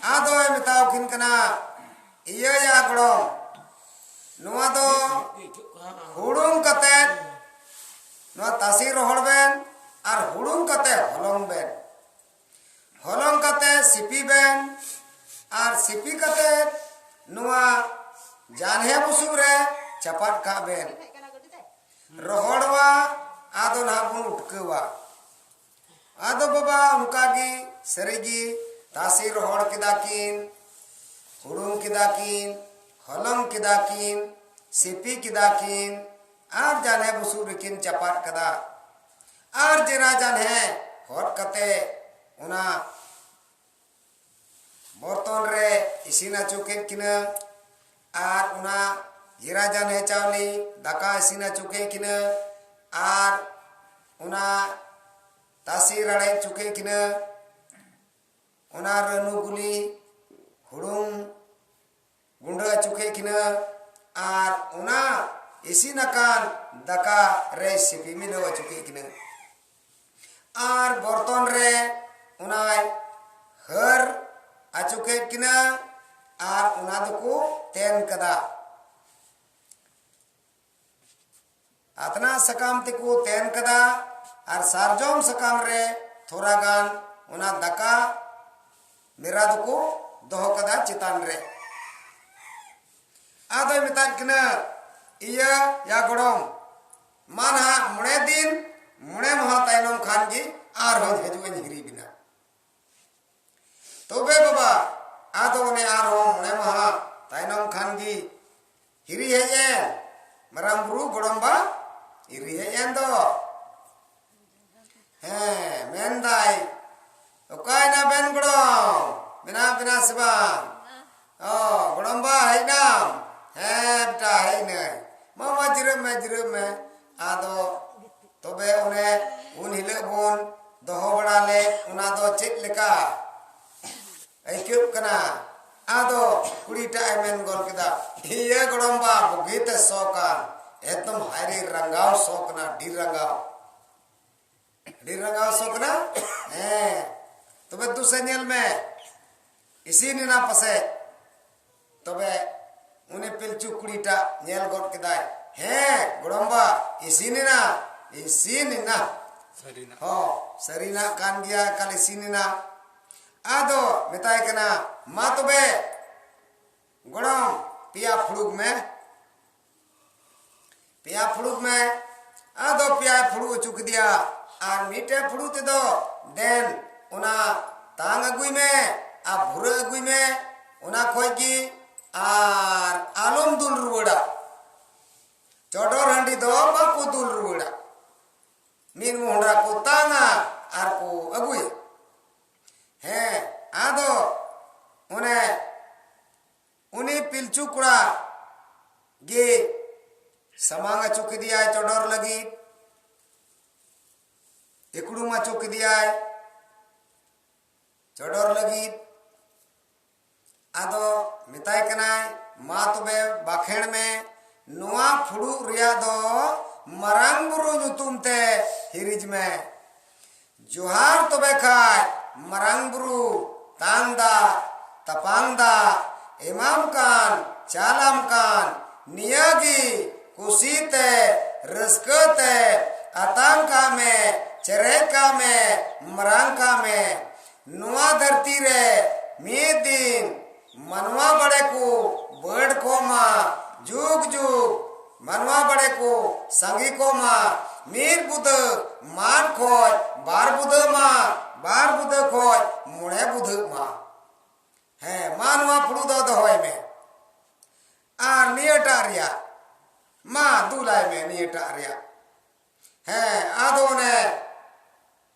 ᱟᱫᱚᱭ ᱢᱮᱛᱟᱣ ᱠᱤᱱ ᱠᱟᱱᱟ, ᱤᱭᱟᱹ ᱭᱟ ᱜᱚᱲᱚᱢ, ᱱᱚᱣᱟ ᱫᱚ ᱦᱩᱲᱩᱝ ᱠᱟᱛᱮᱫ ᱱᱚᱣᱟ ᱛᱟᱥᱮ ᱨᱚᱦᱚᱲ ᱵᱮᱱ ᱟᱨ ᱦᱩᱲᱩᱝ ᱠᱟᱛᱮᱫ ᱦᱚᱞᱚᱝ ᱵᱮᱱ, ᱦᱚᱞᱚᱝ ᱠᱟᱛᱮᱫ ᱥᱤᱯᱤ ᱵᱮᱱ ᱟᱨ ᱥᱤᱯᱤ ᱠᱟᱛᱮᱫ ᱱᱚᱣᱟ ᱡᱟᱱᱦᱮ ᱵᱩᱥᱩᱵ ᱨᱮ ᱪᱟᱯᱟᱫ ᱠᱟᱜ ᱵᱮᱱ᱾ ᱨᱚᱦᱚᱲᱚᱜᱼᱟ, ᱟᱫᱚ ᱱᱟᱦᱟᱜ ᱵᱚᱱ ᱩᱴᱠᱟᱹᱣᱟ᱾ ᱟᱫᱚ ᱵᱟᱵᱟ ᱚᱱᱠᱟ ᱜᱮ ᱥᱟᱹᱨᱤ ᱜᱮ ᱛᱟᱥᱮ ᱨᱚᱦᱚᱲ ᱠᱮᱫᱟ ᱠᱤᱱ, ᱦᱩᱲᱩᱝ ᱠᱮᱫᱟ ᱠᱤᱱ, ᱦᱚᱞᱚᱝ ᱠᱮᱫᱟ ᱠᱤᱱ, ᱥᱤᱯᱤ ᱠᱮᱫᱟ ᱠᱤᱱ, ᱟᱨ ᱡᱟᱱᱦᱮ ᱵᱩᱥᱩᱵ ᱨᱮᱠᱤᱱ ᱪᱟᱯᱟᱫ ᱠᱟᱫᱟ᱾ ᱟᱨ ᱡᱮᱨᱟ ᱡᱟᱱᱦᱮ ᱦᱚᱫ ᱠᱟᱛᱮ ᱚᱱᱟ ᱵᱚᱨᱛᱚᱱ ᱨᱮ ᱤᱥᱤᱱ ᱦᱚᱪᱚ ᱠᱮᱫ ᱠᱤᱱᱟᱹ᱾ ᱟᱨ ᱚᱱᱟ ᱡᱮᱨᱟ ᱡᱟᱱᱦᱮ ᱪᱟᱣᱞᱮ ᱫᱟᱠᱟ ᱤᱥᱤᱱ ᱦᱚᱪᱚ ᱠᱮᱫ ᱠᱤᱱᱟᱹ᱾ ᱟᱨ ᱚᱱᱟ ᱛᱟᱥᱮ ᱨᱟᱲᱮᱡ ᱦᱚᱪᱚ ᱠᱮᱫ ᱠᱤᱱᱟᱹ᱾ ᱚᱱᱟ ᱨᱟᱹᱱᱩ ᱜᱩᱞᱤ ᱦᱩᱲᱩᱝ ᱜᱩᱸᱰᱟᱹ ᱦᱚᱪᱚ ᱠᱮᱫ ᱠᱤᱱᱟᱹ᱾ ᱟᱨ ᱚᱱᱟ ᱤᱥᱤᱱ ᱟᱠᱟᱱ ᱫᱟᱠᱟ ᱨᱮ ᱥᱤᱯᱤ ᱢᱤᱞᱟᱹᱣ ᱦᱚᱪᱚ ᱠᱮᱫ ᱠᱤᱱᱟᱹ᱾ ᱟᱨ ᱵᱚᱨᱛᱚᱱ ᱨᱮ ᱚᱱᱟᱭ ᱦᱟᱹᱨ ᱦᱚᱪᱚ ᱠᱮᱫ ᱠᱤᱱᱟᱹ᱾ ᱟᱨ ᱚᱱᱟ ᱫᱚᱠᱚ ᱛᱮᱱ ᱠᱟᱫᱟ᱾ ᱟᱛᱱᱟᱜ ᱥᱟᱠᱟᱢ ᱛᱮᱠᱚ ᱛᱮᱱ ᱠᱟᱫᱟ᱾ ᱟᱨ ᱥᱟᱨᱡᱚᱢ ᱥᱟᱠᱟᱢ ᱨᱮ ᱛᱷᱚᱲᱟ ᱜᱟᱱ ᱚᱱᱟ ᱫᱟᱠᱟ ᱢᱮᱨᱟ ᱫᱚᱠᱚ ᱫᱚᱦᱚ ᱠᱟᱫᱟ ᱪᱮᱛᱟᱱ ᱨᱮ᱾ ᱟᱫᱚᱭ ᱢᱮᱛᱟᱫ ᱠᱤᱱᱟᱹ, ᱤᱭᱟᱹ ᱭᱟ ᱜᱚᱲᱚᱢ, ᱢᱟ ᱱᱟᱦᱟᱜ ᱢᱚᱬᱮ ᱫᱤᱱ ᱢᱚᱬᱮ ᱢᱟᱦᱟ ᱛᱟᱭᱱᱚᱢ ᱠᱷᱟᱱ ᱜᱮ ᱟᱨᱦᱚᱸ ᱦᱤᱡᱩᱜ ᱟᱹᱧ ᱦᱤᱨᱤ ᱵᱤᱱᱟ᱾ ᱛᱚᱵᱮ ᱵᱟᱵᱟ, ᱟᱫᱚ ᱚᱱᱮ ᱟᱨᱦᱚᱸ ᱢᱚᱬᱮ ᱢᱟᱦᱟ ᱛᱟᱭᱱᱚᱢ ᱠᱷᱟᱱ ᱜᱮ ᱦᱤᱨᱤ ᱦᱮᱡ ᱮᱱ, ᱢᱟᱨᱟᱝ ᱵᱩᱨᱩ ᱜᱚᱲᱚᱢᱵᱟ ᱦᱤᱨᱤ ᱦᱮᱡ ᱮᱱ ᱫᱚ᱾ ᱦᱮᱸ, ᱢᱮᱱᱫᱟᱭ, ᱚᱠᱟᱭ ᱱᱟᱵᱮᱱ ᱜᱚᱲᱚᱢ? ᱢᱮᱱᱟᱜ ᱵᱮᱱᱟ ᱥᱮ ᱵᱟᱝ? ᱚ, ᱜᱚᱲᱚᱢᱵᱟ ᱦᱮᱡ ᱱᱟᱢ? ᱦᱮᱸ ᱵᱮᱴᱟ, ᱦᱮᱡ ᱱᱟᱹᱧ᱾ ᱢᱟ, ᱢᱟ, ᱡᱤᱨᱟᱹᱜ ᱢᱮ, ᱡᱤᱨᱟᱹᱜ ᱢᱮ᱾ ᱟᱫᱚ ᱛᱚᱵᱮ ᱚᱱᱮ ᱩᱱ ᱦᱤᱞᱳᱜ ᱵᱚᱱ ᱫᱚᱦᱚ ᱵᱟᱲᱟ ᱞᱮᱫ, ᱚᱱᱟ ᱫᱚ ᱪᱮᱫ ᱞᱮᱠᱟ ᱟᱹᱭᱠᱟᱹᱜ ᱠᱟᱱᱟ? ᱟᱫᱚ ᱠᱩᱲᱤᱴᱟᱜ ᱮ ᱢᱮᱱ ᱜᱚᱫ ᱠᱮᱫᱟ, ᱤᱭᱟᱹ ᱜᱚᱲᱚᱢᱵᱟ, ᱵᱩᱜᱤ ᱛᱮ ᱥᱚ ᱠᱟᱱ, ᱮᱠᱫᱚᱢ ᱦᱟᱭᱨᱮ ᱨᱟᱸᱜᱟᱣ ᱥᱚ ᱠᱟᱱᱟ, ᱟᱹᱰᱤ ᱨᱟᱸᱜᱟᱣ, ᱟᱹᱰᱤ ᱨᱟᱸᱜᱟᱣ ᱥᱚ ᱠᱟᱱᱟ᱾ ᱦᱮᱸ, ᱛᱚᱵᱮ ᱫᱩᱥᱮ ᱧᱮᱞ ᱢᱮ, ᱤᱥᱤᱱ ᱮᱱᱟ ᱯᱟᱥᱮᱡ᱾ ᱛᱚᱵᱮ ᱩᱱᱤ ᱯᱤᱞᱪᱩ ᱠᱩᱲᱤᱴᱟᱜ ᱧᱮᱞ ᱜᱚᱫ ᱠᱮᱫᱟᱭ, ᱦᱮᱸ ᱜᱚᱲᱚᱢᱵᱟ, ᱤᱥᱤᱱ ᱮᱱᱟ, ᱤᱥᱤᱱ ᱮᱱᱟ᱾ ᱥᱟᱹᱨᱤᱱᱟᱜ᱾ ᱦᱚᱸ, ᱥᱟᱹᱨᱤᱱᱟᱜ ᱠᱟᱱ ᱜᱮᱭᱟ, ᱮᱠᱟᱞ ᱤᱥᱤᱱ ᱮᱱᱟ᱾ ᱟᱫᱚ ᱢᱮᱛᱟᱭ ᱠᱟᱱᱟ, ᱢᱟ ᱛᱚᱵᱮ ᱜᱚᱲᱚᱢ, ᱯᱮᱭᱟ ᱯᱷᱩᱲᱩᱜ ᱢᱮ, ᱯᱮᱭᱟ ᱯᱷᱩᱲᱩᱜ ᱢᱮ᱾ ᱟᱫᱚ ᱯᱮᱭᱟᱭ ᱯᱷᱩᱲᱩᱜ ᱦᱚᱪᱚ ᱠᱮᱫᱮᱭᱟ᱾ ᱟᱨ ᱢᱤᱫᱴᱮᱡ ᱯᱷᱩᱲᱩᱜ ᱛᱮᱫᱚ, ᱫᱮᱱ ᱚᱱᱟ ᱛᱟᱝ ᱟᱹᱜᱩᱭ ᱢᱮ ᱟᱨ ᱵᱷᱩᱨᱟᱹ ᱟᱹᱜᱩᱭ ᱢᱮ ᱚᱱᱟ ᱠᱷᱚᱡ ᱜᱮ, ᱟᱨ ᱟᱞᱚᱢ ᱫᱩᱞ ᱨᱩᱣᱟᱹᱲᱟ᱾ ᱪᱚᱰᱚᱨ ᱦᱟᱺᱰᱤ ᱫᱚ ᱵᱟᱠᱚ ᱫᱩᱞ ᱨᱩᱣᱟᱹᱲᱟ᱾ ᱢᱤᱫ ᱢᱚᱦᱰᱟ ᱠᱚ ᱛᱟᱝᱟ ᱟᱨ ᱠᱚ ᱟᱹᱜᱩᱭᱟ᱾ ᱦᱮᱸ, ᱟᱫᱚ ᱚᱱᱮ ᱩᱱᱤ ᱯᱤᱞᱪᱩ ᱠᱚᱲᱟ ᱜᱮ ᱥᱟᱢᱟᱝ ᱦᱚᱪᱚ ᱠᱮᱫᱮᱭᱟᱭ ᱪᱚᱰᱚᱨ ᱞᱟᱹᱜᱤᱫ, ᱮᱠᱲᱩᱢ ᱦᱚᱪᱚ ᱠᱮᱫᱮᱭᱟᱭ ᱪᱚᱰᱚᱨ ᱞᱟᱹᱜᱤᱫ᱾ ᱟᱫᱚ ᱢᱮᱛᱟᱭ ᱠᱟᱱᱟᱭ, ᱢᱟ ᱛᱚᱵᱮ ᱵᱟᱠᱷᱮᱲ ᱢᱮ, ᱱᱚᱣᱟ ᱯᱷᱩᱲᱩᱜ ᱨᱮᱭᱟᱜ ᱫᱚ ᱢᱟᱨᱟᱝ ᱵᱩᱨᱩ ᱧᱩᱛᱩᱢ ᱛᱮ ᱦᱤᱨᱤᱡᱽ ᱢᱮ᱾ ᱡᱚᱦᱟᱨ ᱛᱚᱵᱮ ᱠᱷᱟᱡ ᱢᱟᱨᱟᱝ ᱵᱩᱨᱩ, ᱛᱟᱝ ᱫᱟᱜ, ᱛᱟᱯᱟᱝ ᱫᱟᱜ, ᱮᱢᱟᱢ ᱠᱟᱱ, ᱪᱟᱞᱟᱢ ᱠᱟᱱ, ᱱᱤᱭᱟᱹ ᱜᱮ ᱠᱩᱥᱤ ᱛᱮ, ᱨᱟᱹᱥᱠᱟᱹ ᱛᱮ ᱟᱛᱟᱝ ᱠᱟᱜ ᱢᱮ, ᱪᱮᱨᱮᱡ ᱠᱟᱜ ᱢᱮ, ᱢᱟᱨᱟᱝ ᱠᱟᱜ ᱢᱮ᱾ ᱱᱚᱣᱟ ᱫᱷᱟᱹᱨᱛᱤ ᱨᱮ ᱢᱤᱫ ᱫᱤᱱ ᱢᱟᱱᱣᱟ ᱵᱟᱲᱮ ᱠᱚ ᱵᱟᱹᱰ ᱠᱚᱜ ᱢᱟ, ᱡᱩᱜᱽ ᱡᱩᱜᱽ ᱢᱟᱱᱣᱟ ᱵᱟᱲᱮ ᱠᱚ ᱥᱟᱸᱜᱮ ᱠᱚᱜ ᱢᱟ, ᱢᱤᱫ ᱵᱩᱫᱟᱹ ᱢᱟᱱ ᱠᱷᱚᱡ ᱵᱟᱨ ᱵᱩᱫᱟᱹ ᱢᱟ, ᱵᱟᱨ ᱵᱩᱫᱟᱹ ᱠᱷᱚᱡ ᱢᱚᱬᱮ ᱵᱩᱫᱟᱹᱜ ᱢᱟ᱾ ᱦᱮᱸ, ᱢᱟ ᱱᱚᱣᱟ ᱯᱷᱩᱲᱩᱜ ᱫᱚ ᱫᱚᱦᱚᱭ ᱢᱮ᱾ ᱟᱨ ᱱᱤᱭᱟᱹᱴᱟᱜ ᱨᱮᱭᱟᱜ ᱢᱟ ᱫᱩᱞᱟᱭ ᱢᱮ, ᱱᱤᱭᱟᱹᱴᱟᱜ ᱨᱮᱭᱟᱜ᱾ ᱦᱮᱸ, ᱟᱫᱚ ᱚᱱᱮ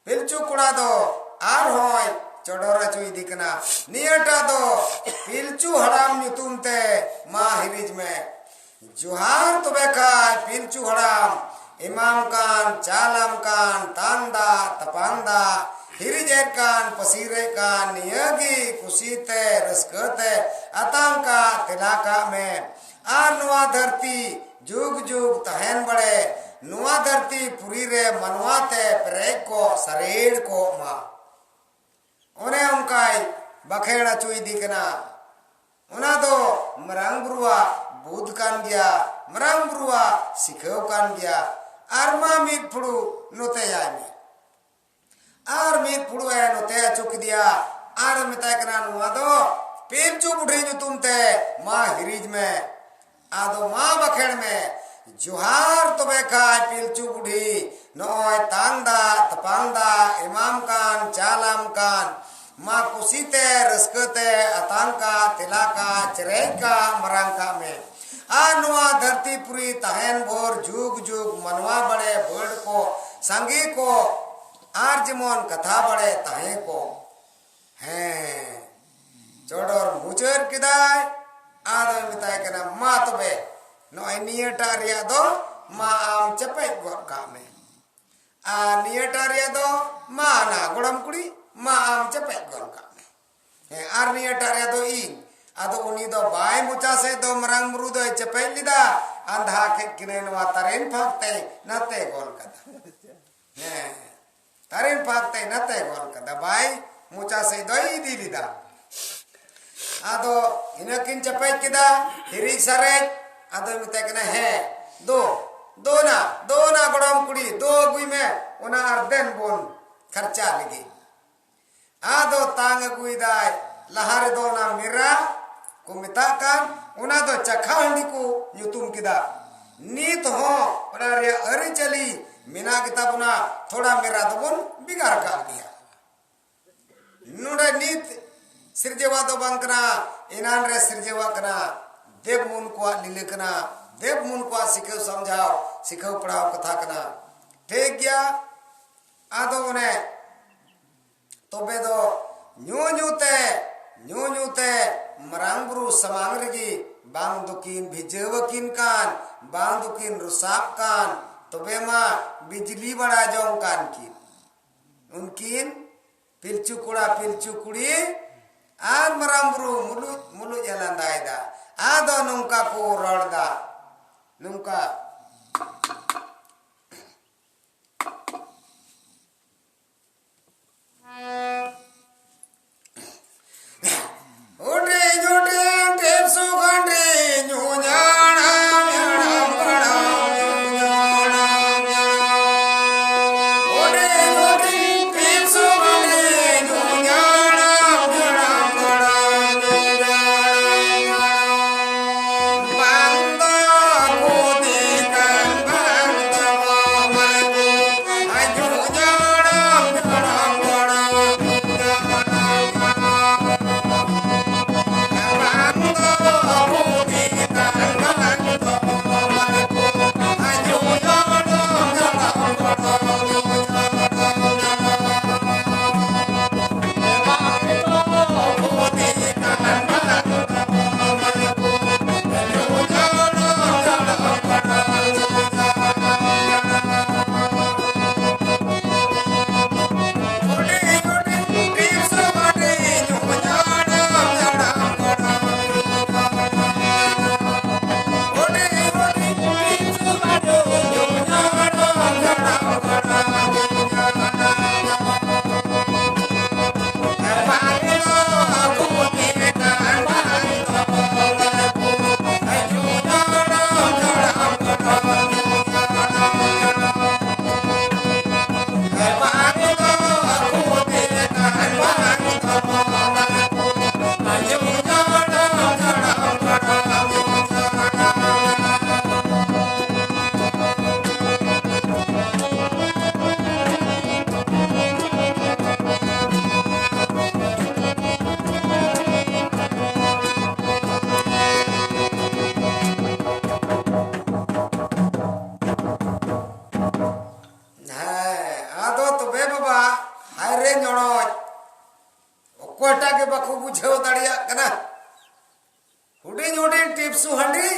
ᱯᱤᱞᱪᱩ ᱠᱚᱲᱟ ᱫᱚ ᱟᱨᱦᱚᱸᱭ ᱪᱚᱰᱚᱨ ᱦᱚᱪᱚ ᱤᱫᱤ ᱠᱟᱱᱟ᱾ ᱱᱤᱭᱟᱹᱴᱟᱜ ᱫᱚ ᱯᱤᱞᱪᱩ ᱦᱟᱲᱟᱢ ᱧᱩᱛᱩᱢ ᱛᱮ ᱢᱟ ᱦᱤᱨᱤᱡᱽ ᱢᱮ᱾ ᱡᱚᱦᱟᱨ ᱛᱚᱵᱮ ᱠᱷᱟᱡ ᱯᱤᱞᱪᱩ ᱦᱟᱲᱟᱢ, ᱮᱢᱟᱢ ᱠᱟᱱ, ᱪᱟᱞᱟᱢ ᱠᱟᱱ, ᱛᱟᱝ ᱫᱟᱜ, ᱛᱟᱯᱟᱝ ᱫᱟᱜ, ᱦᱤᱨᱤᱡ ᱮᱫ ᱠᱟᱱ, ᱯᱟᱹᱥᱤᱨ ᱮᱫ ᱠᱟᱱ, ᱱᱤᱭᱟᱹ ᱜᱮ ᱠᱩᱥᱤ ᱛᱮ, ᱨᱟᱹᱥᱠᱟᱹ ᱛᱮ ᱟᱛᱟᱝ ᱠᱟᱜ, ᱛᱮᱞᱟ ᱠᱟᱜ ᱢᱮ᱾ ᱟᱨ ᱱᱚᱣᱟ ᱫᱷᱟᱹᱨᱛᱤ ᱡᱩᱜᱽ ᱡᱩᱜᱽ ᱛᱟᱦᱮᱱ ᱵᱟᱲᱮ, ᱱᱚᱣᱟ ᱫᱷᱟᱹᱨᱛᱤ ᱯᱩᱨᱤ ᱨᱮ ᱢᱟᱱᱣᱟ ᱛᱮ ᱯᱮᱨᱮᱡ ᱠᱚᱜ, ᱥᱟᱨᱮᱲ ᱠᱚᱜ ᱢᱟ᱾ ᱚᱱᱮ ᱚᱱᱠᱟᱭ ᱵᱟᱠᱷᱮᱲ ᱟᱹᱪᱩ ᱤᱫᱤ ᱠᱟᱱᱟ, ᱚᱱᱟ ᱫᱚ ᱢᱟᱨᱟᱝ ᱵᱩᱨᱩᱣᱟᱜ ᱵᱩᱫᱷ ᱠᱟᱱ ᱜᱮᱭᱟ, ᱢᱟᱨᱟᱝ ᱵᱩᱨᱩᱣᱟᱜ ᱥᱤᱠᱷᱟᱹᱣ ᱠᱟᱱ ᱜᱮᱭᱟ᱾ ᱟᱨ ᱢᱟ ᱢᱤᱫ ᱯᱷᱩᱲᱩᱜ ᱱᱚᱛᱮᱭᱟᱭ ᱢᱮ᱾ ᱟᱨ ᱢᱤᱫ ᱯᱷᱩᱲᱩᱜ ᱮ ᱱᱚᱛᱮ ᱟᱹᱪᱩ ᱠᱮᱫᱮᱭᱟ᱾ ᱟᱨ ᱮ ᱢᱮᱛᱟᱭ ᱠᱟᱱᱟ, "ᱱᱚᱣᱟ ᱫᱚ ᱯᱤᱞᱪᱩ ᱵᱩᱰᱷᱤ ᱧᱩᱛᱩᱢ ᱛᱮ ᱢᱟ ᱦᱤᱨᱤᱡᱽ ᱢᱮ᱾" ᱟᱫᱚ ᱢᱟ ᱵᱟᱠᱷᱮᱲ ᱢᱮ, ᱡᱚᱦᱟᱨ ᱛᱚᱵᱮ ᱠᱷᱟᱡ ᱯᱤᱞᱪᱩ ᱵᱩᱰᱷᱤ, ᱱᱚᱜᱼᱚᱭ ᱛᱟᱝ ᱫᱟᱜ ᱛᱟᱯᱟᱝ ᱫᱟᱜ ᱮᱢᱟᱢ ᱠᱟᱱ, ᱪᱟᱞᱟᱢ ᱠᱟᱱ, ᱢᱟ ᱠᱩᱥᱤᱛᱮ ᱨᱟᱹᱥᱠᱟᱹᱛᱮ ᱟᱛᱟᱝ ᱠᱟᱜ, ᱛᱮᱞᱟ ᱠᱟᱜ, ᱪᱮᱨᱮᱡ ᱠᱟᱜ, ᱢᱟᱨᱟᱝ ᱠᱟᱜ ᱢᱮ᱾ ᱟᱨ ᱱᱚᱣᱟ ᱫᱷᱟᱹᱨᱛᱤ ᱯᱩᱨᱤ ᱛᱟᱦᱮᱱ ᱵᱷᱳᱨ ᱡᱩᱜᱽ ᱡᱩᱜᱽ ᱢᱟᱱᱣᱟ ᱵᱟᱲᱮ ᱵᱟᱹᱲ ᱠᱚ ᱥᱟᱸᱜᱮ ᱠᱚ ᱟᱨ ᱡᱮᱢᱚᱱ ᱠᱟᱛᱷᱟ ᱵᱟᱲᱮ ᱛᱟᱦᱮᱸ ᱠᱚ᱾ ᱦᱮᱸ, ᱪᱚᱰᱚᱨ ᱢᱩᱪᱟᱹᱫ ᱠᱮᱫᱟᱭ᱾ ᱟᱫᱚᱭ ᱢᱮᱛᱟᱭ ᱠᱟᱱᱟ, "ᱢᱟ ᱛᱚᱵᱮ, ᱱᱚᱜᱼᱚᱭ ᱱᱤᱭᱟᱹᱴᱟᱜ ᱨᱮᱭᱟᱜ ᱫᱚ ᱢᱟ ᱟᱢ ᱪᱮᱯᱮᱡ ᱜᱚᱫ ᱠᱟᱜ ᱢᱮ᱾ ᱟᱨ ᱱᱤᱭᱟᱹᱴᱟᱜ ᱨᱮᱭᱟᱜ ᱫᱚ ᱢᱟ ᱱᱟ ᱜᱚᱲᱚᱢ ᱠᱩᱲᱤ, ᱢᱟ ᱟᱢ ᱪᱮᱯᱮᱡ ᱜᱚᱫ ᱠᱟᱜ ᱢᱮ᱾" ᱦᱮᱸ, ᱟᱨ ᱱᱤᱭᱟᱹᱴᱟᱜ ᱨᱮᱭᱟᱜ ᱫᱚ ᱤᱧ᱾ ᱟᱫᱚ ᱩᱱᱤ ᱫᱚ ᱵᱟᱭ ᱢᱚᱪᱟ ᱥᱮᱫ ᱫᱚ ᱢᱟᱨᱟᱝ ᱵᱩᱨᱩ ᱫᱚᱭ ᱪᱮᱯᱮᱡ ᱞᱮᱫᱟ, ᱟᱸᱫᱷᱟ ᱠᱮᱫ ᱠᱤᱱᱟᱹᱭ ᱱᱚᱣᱟ ᱛᱟᱨᱮᱱ ᱯᱷᱟᱸᱠ ᱛᱮᱭ ᱱᱟᱛᱮ ᱜᱚᱫ ᱠᱟᱫᱟ᱾ ᱦᱮᱸ, ᱛᱟᱨᱮᱱ ᱯᱷᱟᱸᱠ ᱛᱮᱭ ᱱᱟᱛᱮ ᱜᱚᱫ ᱠᱟᱫᱟ, ᱵᱟᱭ ᱢᱚᱪᱟ ᱥᱮᱫ ᱫᱚᱭ ᱤᱫᱤ ᱞᱮᱫᱟ᱾ ᱟᱫᱚ ᱤᱱᱟᱹ ᱠᱤᱱ ᱪᱮᱯᱮᱡ ᱠᱮᱫᱟ, ᱦᱤᱨᱤᱡ ᱥᱟᱨᱮᱡ᱾ ᱟᱫᱚᱭ ᱢᱮᱛᱟᱭ ᱠᱟᱱᱟ, "ᱦᱮᱸ, ᱫᱚ, ᱫᱚ ᱱᱟ, ᱫᱚ ᱱᱟ ᱜᱚᱲᱚᱢ ᱠᱩᱲᱤ, ᱫᱚ ᱟᱹᱜᱩᱭ ᱢᱮ, ᱚᱱᱟ ᱟᱨ ᱫᱮᱱ ᱵᱚᱱ ᱠᱷᱟᱨᱪᱟ ᱞᱮᱜᱮ᱾" ᱟᱫᱚ ᱛᱟᱝ ᱟᱹᱜᱩᱭᱮᱫᱟᱭ᱾ ᱞᱟᱦᱟ ᱨᱮᱫᱚ ᱚᱱᱟ ᱢᱮᱨᱟ ᱠᱚ ᱢᱮᱛᱟᱜ ᱠᱟᱱ, ᱚᱱᱟ ᱫᱚ ᱪᱟᱠᱷᱟ ᱦᱟᱺᱰᱤ ᱠᱚ ᱧᱩᱛᱩᱢ ᱠᱮᱫᱟ᱾ ᱱᱤᱛ ᱦᱚᱸ ᱚᱱᱟ ᱨᱮᱭᱟᱜ ᱟᱹᱨᱤᱪᱟᱹᱞᱤ ᱢᱮᱱᱟᱜ ᱜᱮᱛᱟ ᱵᱚᱱᱟ, ᱛᱷᱚᱲᱟ ᱢᱮᱨᱟ ᱫᱚᱵᱚᱱ ᱵᱷᱮᱜᱟᱨ ᱠᱟᱜ ᱜᱮᱭᱟ᱾ ᱱᱚᱰᱮ ᱱᱤᱛ ᱥᱤᱨᱡᱟᱹᱣᱟᱜ ᱫᱚ ᱵᱟᱝ ᱠᱟᱱᱟ, ᱮᱱᱟᱱ ᱨᱮ ᱥᱤᱨᱡᱟᱹᱣᱟᱜ ᱠᱟᱱᱟ, ᱫᱮᱵ ᱢᱩᱱ ᱠᱚᱣᱟᱜ ᱞᱤᱞᱟᱹ ᱠᱟᱱᱟ, ᱫᱮᱵ ᱢᱩᱱ ᱠᱚᱣᱟᱜ ᱥᱤᱠᱷᱟᱹᱣ ᱥᱟᱢᱡᱷᱟᱣ, ᱥᱤᱠᱷᱟᱹᱣ ᱯᱟᱲᱦᱟᱣ ᱠᱟᱛᱷᱟ ᱠᱟᱱᱟ᱾ ᱴᱷᱤᱠ ᱜᱮᱭᱟ, ᱟᱫᱚ ᱚᱱᱮ ᱛᱚᱵᱮ ᱫᱚ ᱧᱩ ᱧᱩ ᱛᱮ, ᱧᱩ ᱧᱩ ᱛᱮ ᱢᱟᱨᱟᱝ ᱵᱩᱨᱩ ᱥᱟᱢᱟᱝ ᱨᱮᱜᱮ ᱵᱟᱝ ᱫᱚᱠᱤᱱ ᱵᱷᱤᱡᱟᱹᱣ ᱟᱹᱠᱤᱱ ᱠᱟᱱ, ᱵᱟᱝ ᱫᱚᱠᱤᱱ ᱨᱚᱥᱟᱵ ᱠᱟᱱ, ᱛᱚᱵᱮ ᱢᱟ ᱵᱤᱡᱽᱞᱤ ᱵᱟᱲᱟ ᱡᱚᱝ ᱠᱟᱱ ᱠᱤᱱ᱾ ᱩᱱᱠᱤᱱ ᱯᱤᱞᱪᱩ ᱠᱚᱲᱟ, ᱯᱤᱞᱪᱩ ᱠᱩᱲᱤ ᱟᱨ ᱢᱟᱨᱟᱝ ᱵᱩᱨᱩ ᱢᱩᱞᱩᱡ ᱢᱩᱞᱩᱡ ᱮ ᱞᱟᱸᱫᱟᱭᱮᱫᱟ᱾ ᱟᱫᱚ ᱱᱚᱝᱠᱟ ᱠᱚ ᱨᱚᱲᱫᱟ, ᱱᱚᱝᱠᱟ᱾ ᱦᱟᱭ ᱨᱮ ᱧᱚᱲᱚᱡ, ᱚᱠᱚᱭᱴᱟᱜ ᱜᱮ ᱵᱟᱠᱚ ᱵᱩᱡᱷᱟᱹᱣ ᱫᱟᱲᱮᱭᱟᱜ ᱠᱟᱱᱟ᱾ ᱦᱩᱰᱤᱧ ᱦᱩᱰᱤᱧ ᱴᱤᱯᱥᱩ ᱦᱟᱺᱰᱤ,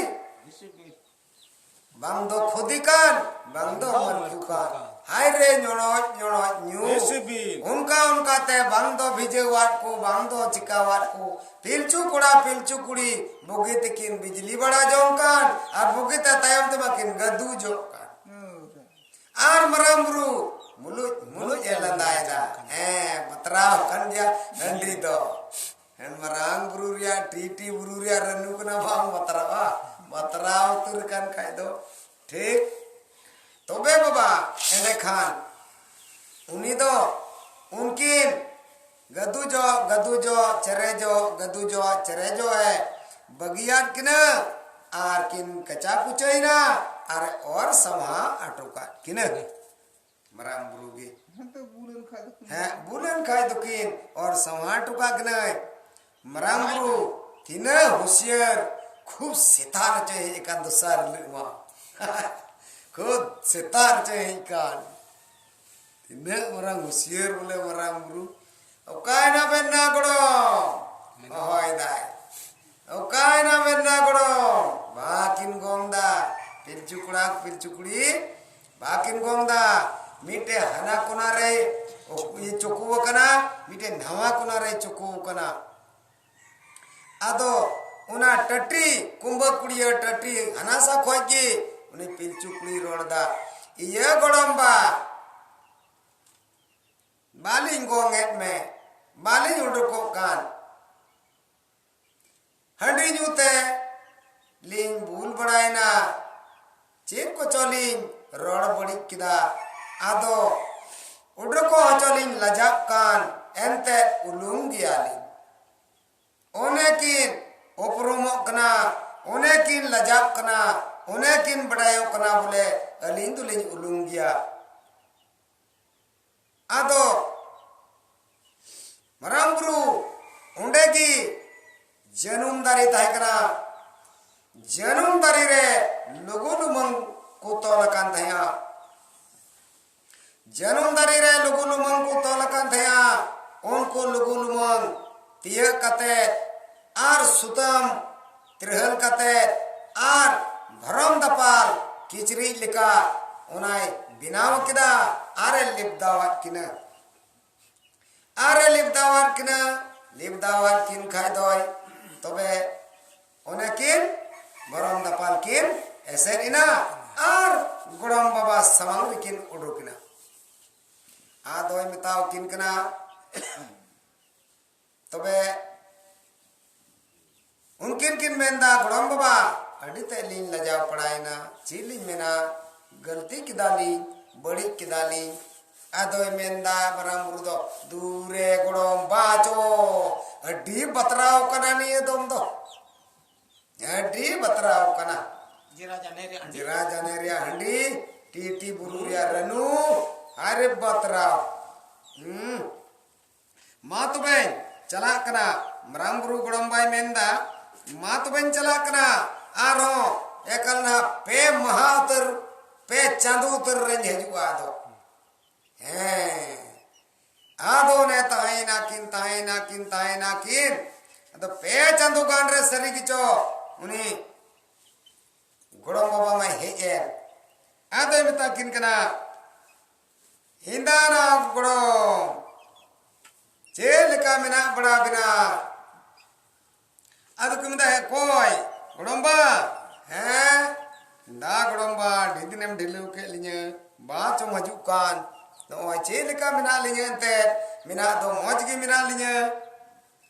ᱵᱟᱝ ᱫᱚ ᱠᱷᱚᱫᱤ ᱠᱟᱱ, ᱵᱟᱝ ᱫᱚ ᱢᱟᱹᱨᱠᱷᱩ ᱠᱟᱱ᱾ ᱦᱟᱭ ᱨᱮ ᱧᱚᱲᱚᱡ ᱧᱚᱲᱚᱡ ᱧᱩ᱾ ᱵᱮᱥᱤ ᱵᱤᱞ᱾ ᱚᱱᱠᱟ ᱚᱱᱠᱟᱛᱮ ᱵᱟᱝ ᱫᱚ ᱵᱷᱤᱡᱟᱹᱣᱟᱫ ᱠᱚ, ᱵᱟᱝ ᱫᱚ ᱪᱤᱠᱟᱣᱟᱫ ᱠᱚ, ᱯᱤᱞᱪᱩ ᱠᱚᱲᱟ ᱯᱤᱞᱪᱩ ᱠᱩᱲᱤ ᱵᱩᱜᱤ ᱛᱮᱠᱤᱱ ᱵᱤᱡᱽᱞᱤ ᱵᱟᱲᱟ ᱡᱚᱝ ᱠᱟᱱ, ᱟᱨ ᱵᱩᱜᱤᱛᱮ ᱛᱟᱭᱚᱢ ᱛᱮᱢᱟ ᱠᱤᱱ ᱜᱟᱹᱫᱩ ᱡᱚᱜ ᱠᱟᱱ᱾ ᱟᱨ ᱢᱟᱨᱟᱝ ᱵᱩᱨᱩ ᱢᱩᱞᱩᱡ ᱢᱩᱞᱩᱡ ᱮ ᱞᱟᱸᱫᱟᱭᱮᱫᱟ᱾ ᱦᱮᱸ, ᱵᱟᱛᱨᱟᱣ ᱠᱟᱱ ᱜᱮᱭᱟ ᱦᱟᱺᱰᱤ ᱫᱚ᱾ ᱦᱮᱸ, ᱢᱟᱨᱟᱝ ᱵᱩᱨᱩ ᱨᱮᱭᱟᱜ ᱴᱤᱴᱤ ᱵᱩᱨᱩ ᱨᱮᱭᱟᱜ ᱨᱟᱹᱱᱩ ᱠᱟᱱᱟ, ᱵᱟᱝ ᱵᱟᱛᱨᱟᱣᱟ? ᱵᱟᱛᱨᱟᱣ ᱩᱛᱟᱹᱨ ᱠᱟᱱ ᱠᱷᱟᱡ ᱫᱚ᱾ ᱴᱷᱤᱠ᱾ ᱛᱚᱵᱮ ᱵᱟᱵᱟ, ᱮᱸᱰᱮᱠᱷᱟᱱ ᱩᱱᱤ ᱫᱚ ᱩᱱᱠᱤᱱ ᱜᱟᱹᱫᱩᱡᱚᱜ, ᱜᱟᱹᱫᱩᱡᱚᱜ, ᱪᱮᱨᱮᱡᱚᱜ, ᱜᱟᱹᱫᱩᱡᱚᱜ, ᱪᱮᱨᱮᱡᱚᱜ ᱮ ᱵᱟᱹᱜᱤᱭᱟᱫ ᱠᱤᱱᱟᱹ ᱟᱨ ᱠᱤᱱ ᱠᱟᱪᱟ ᱠᱩᱪᱟᱹᱭᱮᱱᱟ ᱟᱨ ᱚᱨ ᱥᱟᱢᱦᱟ ᱦᱚᱴᱚ ᱠᱟᱫ ᱠᱤᱱᱟᱹ᱾ ᱢᱟᱨᱟᱝ ᱵᱩᱨᱩ ᱜᱮ᱾ ᱦᱮᱸ, ᱛᱚ ᱵᱩᱞ ᱮᱱ ᱠᱷᱟᱡ ᱫᱚᱠᱤᱱ᱾ ᱦᱮᱸ, ᱵᱩᱞ ᱮᱱ ᱠᱷᱟᱡ ᱫᱚᱠᱤᱱ ᱚᱨ ᱥᱟᱢᱦᱟ ᱦᱚᱴᱚ ᱠᱟᱫ ᱠᱤᱱᱟᱹᱭ᱾ ᱢᱟᱨᱟᱝ ᱵᱩᱨᱩ ᱛᱤᱱᱟᱹᱜ ᱦᱩᱥᱤᱭᱟᱹᱨ, ᱠᱷᱩᱵ ᱥᱮᱛᱟ ᱨᱮᱪᱚᱭ ᱦᱮᱡ ᱟᱠᱟᱱ ᱫᱚᱥᱟᱨ ᱦᱤᱞᱳᱜ ᱢᱟ᱾ ᱠᱷᱩᱵ ᱥᱮᱛᱟ ᱨᱮᱪᱚᱭ ᱦᱮᱡ ᱟᱠᱟᱱ᱾ ᱛᱤᱱᱟᱹᱜ ᱢᱟᱨᱟᱝ ᱦᱩᱥᱤᱭᱟᱹᱨ ᱵᱚᱞᱮ ᱢᱟᱨᱟᱝ ᱵᱩᱨᱩ᱾ ᱚᱠᱟᱭᱮᱱᱟ ᱵᱮᱱ ᱱᱟ ᱜᱚᱲᱚᱢ? ᱦᱚᱦᱚᱭ ᱫᱟᱭ᱾ ᱚᱠᱟᱭᱮᱱᱟ ᱵᱮᱱ ᱱᱟ ᱜᱚᱲᱚᱢ? ᱵᱟᱠᱤᱱ ᱜᱚᱝ ᱫᱟ᱾ ᱯᱤᱞᱪᱩ ᱠᱚᱲᱟ, ᱯᱤᱞᱪᱩ ᱠᱩᱲᱤ, ᱵᱟᱠᱤᱱ ᱜᱚᱝ ᱫᱟ᱾ ᱢᱤᱫᱴᱮᱡ ᱦᱟᱱᱟ ᱠᱚᱱᱟ ᱨᱮ ᱤᱭᱟᱹ ᱪᱚᱠᱩ ᱟᱠᱟᱱᱟ, ᱢᱤᱫᱴᱮᱡ ᱱᱟᱣᱟ ᱠᱚᱱᱟ ᱨᱮ ᱪᱚᱠᱩ ᱟᱠᱟᱱᱟ᱾ ᱟᱫᱚ ᱚᱱᱟ ᱴᱟᱹᱴᱤ, ᱠᱩᱢᱵᱟᱹ ᱠᱩᱲᱤᱭᱟᱹ ᱴᱟᱹᱴᱤ ᱦᱟᱱᱟ ᱥᱟ ᱠᱷᱚᱡ ᱜᱮ ᱩᱱᱤ ᱯᱤᱞᱪᱩ ᱠᱩᱲᱤᱭ ᱨᱚᱲ ᱫᱟ, "ᱤᱭᱟᱹ ᱜᱚᱲᱚᱢ ᱵᱟ, ᱵᱟᱞᱤᱧ ᱜᱚᱝ ᱮᱫ ᱢᱮ, ᱵᱟᱞᱤᱧ ᱩᱰᱩᱠᱚᱜ ᱠᱟᱱ᱾ ᱦᱟᱺᱰᱤ ᱧᱩ ᱛᱮ ᱞᱤᱧ ᱵᱩᱞ ᱵᱟᱲᱟᱭᱮᱱᱟ, ᱪᱮᱫ ᱠᱚᱪᱚ ᱞᱤᱧ ᱨᱚᱲ ᱵᱟᱹᱲᱤᱡ ᱠᱮᱫᱟ, ᱟᱫᱚ ᱩᱰᱩᱠᱚᱜ ᱦᱚᱪᱚ ᱞᱤᱧ ᱞᱟᱡᱟᱜ ᱠᱟᱱ, ᱮᱱᱛᱮ ᱩᱞᱩᱝ ᱜᱮᱭᱟᱞᱤᱧ᱾ ᱚᱱᱮ ᱠᱤᱱ ᱩᱯᱨᱩᱢᱚᱜ ᱠᱟᱱᱟ, ᱚᱱᱮ ᱠᱤᱱ ᱞᱟᱡᱟᱜ ᱠᱟᱱᱟ, ᱚᱱᱮ ᱠᱤᱱ ᱵᱟᱰᱟᱭᱚᱜ ᱠᱟᱱᱟ ᱵᱚᱞᱮ ᱟᱹᱞᱤᱧ ᱫᱚᱞᱤᱧ ᱩᱞᱩᱝ ᱜᱮᱭᱟ᱾" ᱟᱫᱚ ᱢᱟᱨᱟᱝ ᱵᱩᱨᱩ ᱚᱸᱰᱮ ᱜᱮ ᱡᱟᱹᱱᱩᱢ ᱫᱟᱨᱮ ᱛᱟᱦᱮᱸ ᱠᱟᱱᱟ᱾ ᱡᱟᱹᱱᱩᱢ ᱫᱟᱨᱮ ᱨᱮ ᱞᱩᱜᱩ ᱞᱩᱢᱟᱹᱝ ᱠᱚ ᱛᱚᱞ ᱟᱠᱟᱱ ᱛᱟᱦᱮᱸᱜᱼᱟ᱾ ᱡᱟᱹᱱᱩᱢ ᱫᱟᱨᱮ ᱨᱮ ᱞᱩᱜᱩ ᱞᱩᱢᱟᱹᱝ ᱠᱚ ᱛᱚᱞ ᱟᱠᱟᱱ ᱛᱟᱦᱮᱸᱜᱼᱟ᱾ ᱩᱱᱠᱩ ᱞᱩᱜᱩ ᱞᱩᱢᱟᱹᱝ ᱛᱤᱭᱟᱹᱜ ᱠᱟᱛᱮ ᱟᱨ ᱥᱩᱛᱟᱹᱢ ᱛᱤᱨᱦᱟᱹᱞ ᱠᱟᱛᱮ ᱟᱨ ᱵᱷᱚᱨᱚᱢ ᱫᱟᱯᱟᱞ ᱠᱤᱪᱨᱤᱡ ᱞᱮᱠᱟ ᱚᱱᱟᱭ ᱵᱮᱱᱟᱣ ᱠᱮᱫᱟ ᱟᱨᱮ ᱞᱮᱵᱫᱟᱣᱟᱫ ᱠᱤᱱᱟ᱾ ᱟᱨᱮ ᱞᱮᱵᱫᱟᱣᱟᱫ ᱠᱤᱱᱟ᱾ ᱞᱮᱵᱫᱟᱣᱟᱫ ᱠᱤᱱ ᱠᱷᱟᱡ ᱫᱚᱭ, ᱛᱚᱵᱮ ᱚᱱᱮ ᱠᱤᱱ ᱵᱷᱚᱨᱚᱢ ᱫᱟᱯᱟᱞ ᱠᱤᱱ ᱮᱥᱮᱫ ᱮᱱᱟ ᱟᱨ ᱜᱚᱲᱚᱢ ᱵᱟᱵᱟ ᱥᱟᱢᱟᱝ ᱨᱮᱠᱤᱱ ᱩᱰᱩᱠ ᱮᱱᱟ᱾ ᱟᱫᱚᱭ ᱢᱮᱛᱟᱣ ᱠᱤᱱ ᱠᱟᱱᱟ, ᱛᱚᱵᱮ ᱩᱱᱠᱤᱱ ᱠᱤᱱ ᱢᱮᱱᱫᱟ, "ᱜᱚᱲᱚᱢ ᱵᱟᱵᱟ, ᱟᱹᱰᱤ ᱛᱮᱫ ᱞᱤᱧ ᱞᱟᱡᱟᱣ ᱯᱟᱲᱟᱭᱮᱱᱟ, ᱪᱮᱫ ᱞᱤᱧ ᱢᱮᱱᱟ, ᱜᱟᱹᱞᱛᱤ ᱠᱮᱫᱟᱞᱤᱧ, ᱵᱟᱹᱲᱤᱡ ᱠᱮᱫᱟᱞᱤᱧ᱾" ᱟᱫᱚᱭ ᱢᱮᱱᱫᱟ ᱢᱟᱨᱟᱝ ᱵᱩᱨᱩ ᱫᱚ, "ᱫᱩᱨᱮ ᱜᱚᱲᱚᱢ ᱵᱟᱪᱚ, ᱟᱹᱰᱤ ᱵᱟᱛᱨᱟᱣ ᱠᱟᱱᱟ ᱱᱤᱭᱟᱹ ᱫᱚᱢ ᱫᱚ, ᱟᱹᱰᱤ ᱵᱟᱛᱨᱟᱣ ᱠᱟᱱᱟ᱾ ᱡᱮᱨᱟ ᱡᱟᱱᱮ ᱨᱮᱭᱟᱜ ᱦᱟᱺᱰᱤ᱾ ᱡᱮᱨᱟ ᱡᱟᱱᱮ ᱨᱮᱭᱟᱜ ᱦᱟᱺᱰᱤ, ᱴᱤᱴᱤ ᱵᱩᱨᱩ ᱨᱮᱭᱟᱜ ᱨᱟᱹᱱᱩ, ᱟᱨᱮ ᱵᱟᱛᱨᱟᱣ᱾ ᱦᱩᱸ, ᱢᱟ ᱛᱚᱵᱮᱧ ᱪᱟᱞᱟᱜ ᱠᱟᱱᱟ᱾" ᱢᱟᱨᱟᱝ ᱵᱩᱨᱩ ᱜᱚᱲᱚᱢ ᱵᱟᱭ ᱢᱮᱱᱫᱟ, "ᱢᱟ ᱛᱚᱵᱮᱧ ᱪᱟᱞᱟᱜ ᱠᱟᱱᱟ, ᱟᱨᱦᱚᱸ ᱮᱠᱟᱞ ᱱᱟᱦᱟᱜ ᱯᱮ ᱢᱟᱦᱟ ᱩᱛᱟᱹᱨ, ᱯᱮ ᱪᱟᱸᱫᱚ ᱩᱛᱟᱹᱨ ᱨᱮᱧ ᱦᱤᱡᱩᱜᱼᱟ ᱟᱫᱚ᱾" ᱦᱮᱸ, ᱟᱫᱚ ᱚᱱᱮ ᱛᱟᱦᱮᱸᱭᱮᱱᱟ ᱠᱤᱱ, ᱛᱟᱦᱮᱸᱭᱮᱱᱟ ᱠᱤᱱ, ᱛᱟᱦᱮᱸᱭᱮᱱᱟ ᱠᱤᱱ᱾ ᱟᱫᱚ ᱯᱮ ᱪᱟᱸᱫᱚ ᱜᱟᱱ ᱨᱮ ᱥᱟᱹᱨᱤ ᱜᱮᱪᱚ ᱩᱱᱤ ᱜᱚᱲᱚᱢ ᱵᱟᱵᱟ ᱢᱟᱭ ᱦᱮᱡ ᱮᱱ᱾ ᱟᱫᱚᱭ ᱢᱮᱛᱟ ᱠᱤᱱ ᱠᱟᱱᱟ, "ᱦᱮᱸᱫᱟ ᱱᱟ ᱜᱚᱲᱚᱢ, ᱪᱮᱫ ᱞᱮᱠᱟ ᱢᱮᱱᱟᱜ ᱵᱟᱲᱟ ᱵᱮᱱᱟ?" ᱟᱫᱚ ᱠᱚ ᱢᱮᱱᱫᱟ, "ᱦᱮᱸ, ᱚᱠᱚᱭ? ᱜᱚᱲᱚᱢᱵᱟ?" "ᱦᱮᱸ, ᱫᱟ ᱜᱚᱲᱚᱢᱵᱟ, ᱟᱹᱰᱤ ᱫᱤᱱᱮᱢ ᱰᱷᱤᱞᱟᱹᱣ ᱠᱮᱫ ᱞᱤᱧᱟᱹ, ᱵᱟ ᱪᱚᱢ ᱦᱤᱡᱩᱜ ᱠᱟᱱ᱾ ᱱᱚᱜᱼᱚᱭ ᱪᱮᱫ ᱞᱮᱠᱟ ᱢᱮᱱᱟᱜ ᱞᱤᱧᱟᱹ ᱮᱱᱛᱮᱫ? ᱢᱮᱱᱟᱜ ᱫᱚ ᱢᱚᱡᱽ ᱜᱮ ᱢᱮᱱᱟᱜ ᱞᱤᱧᱟᱹ,"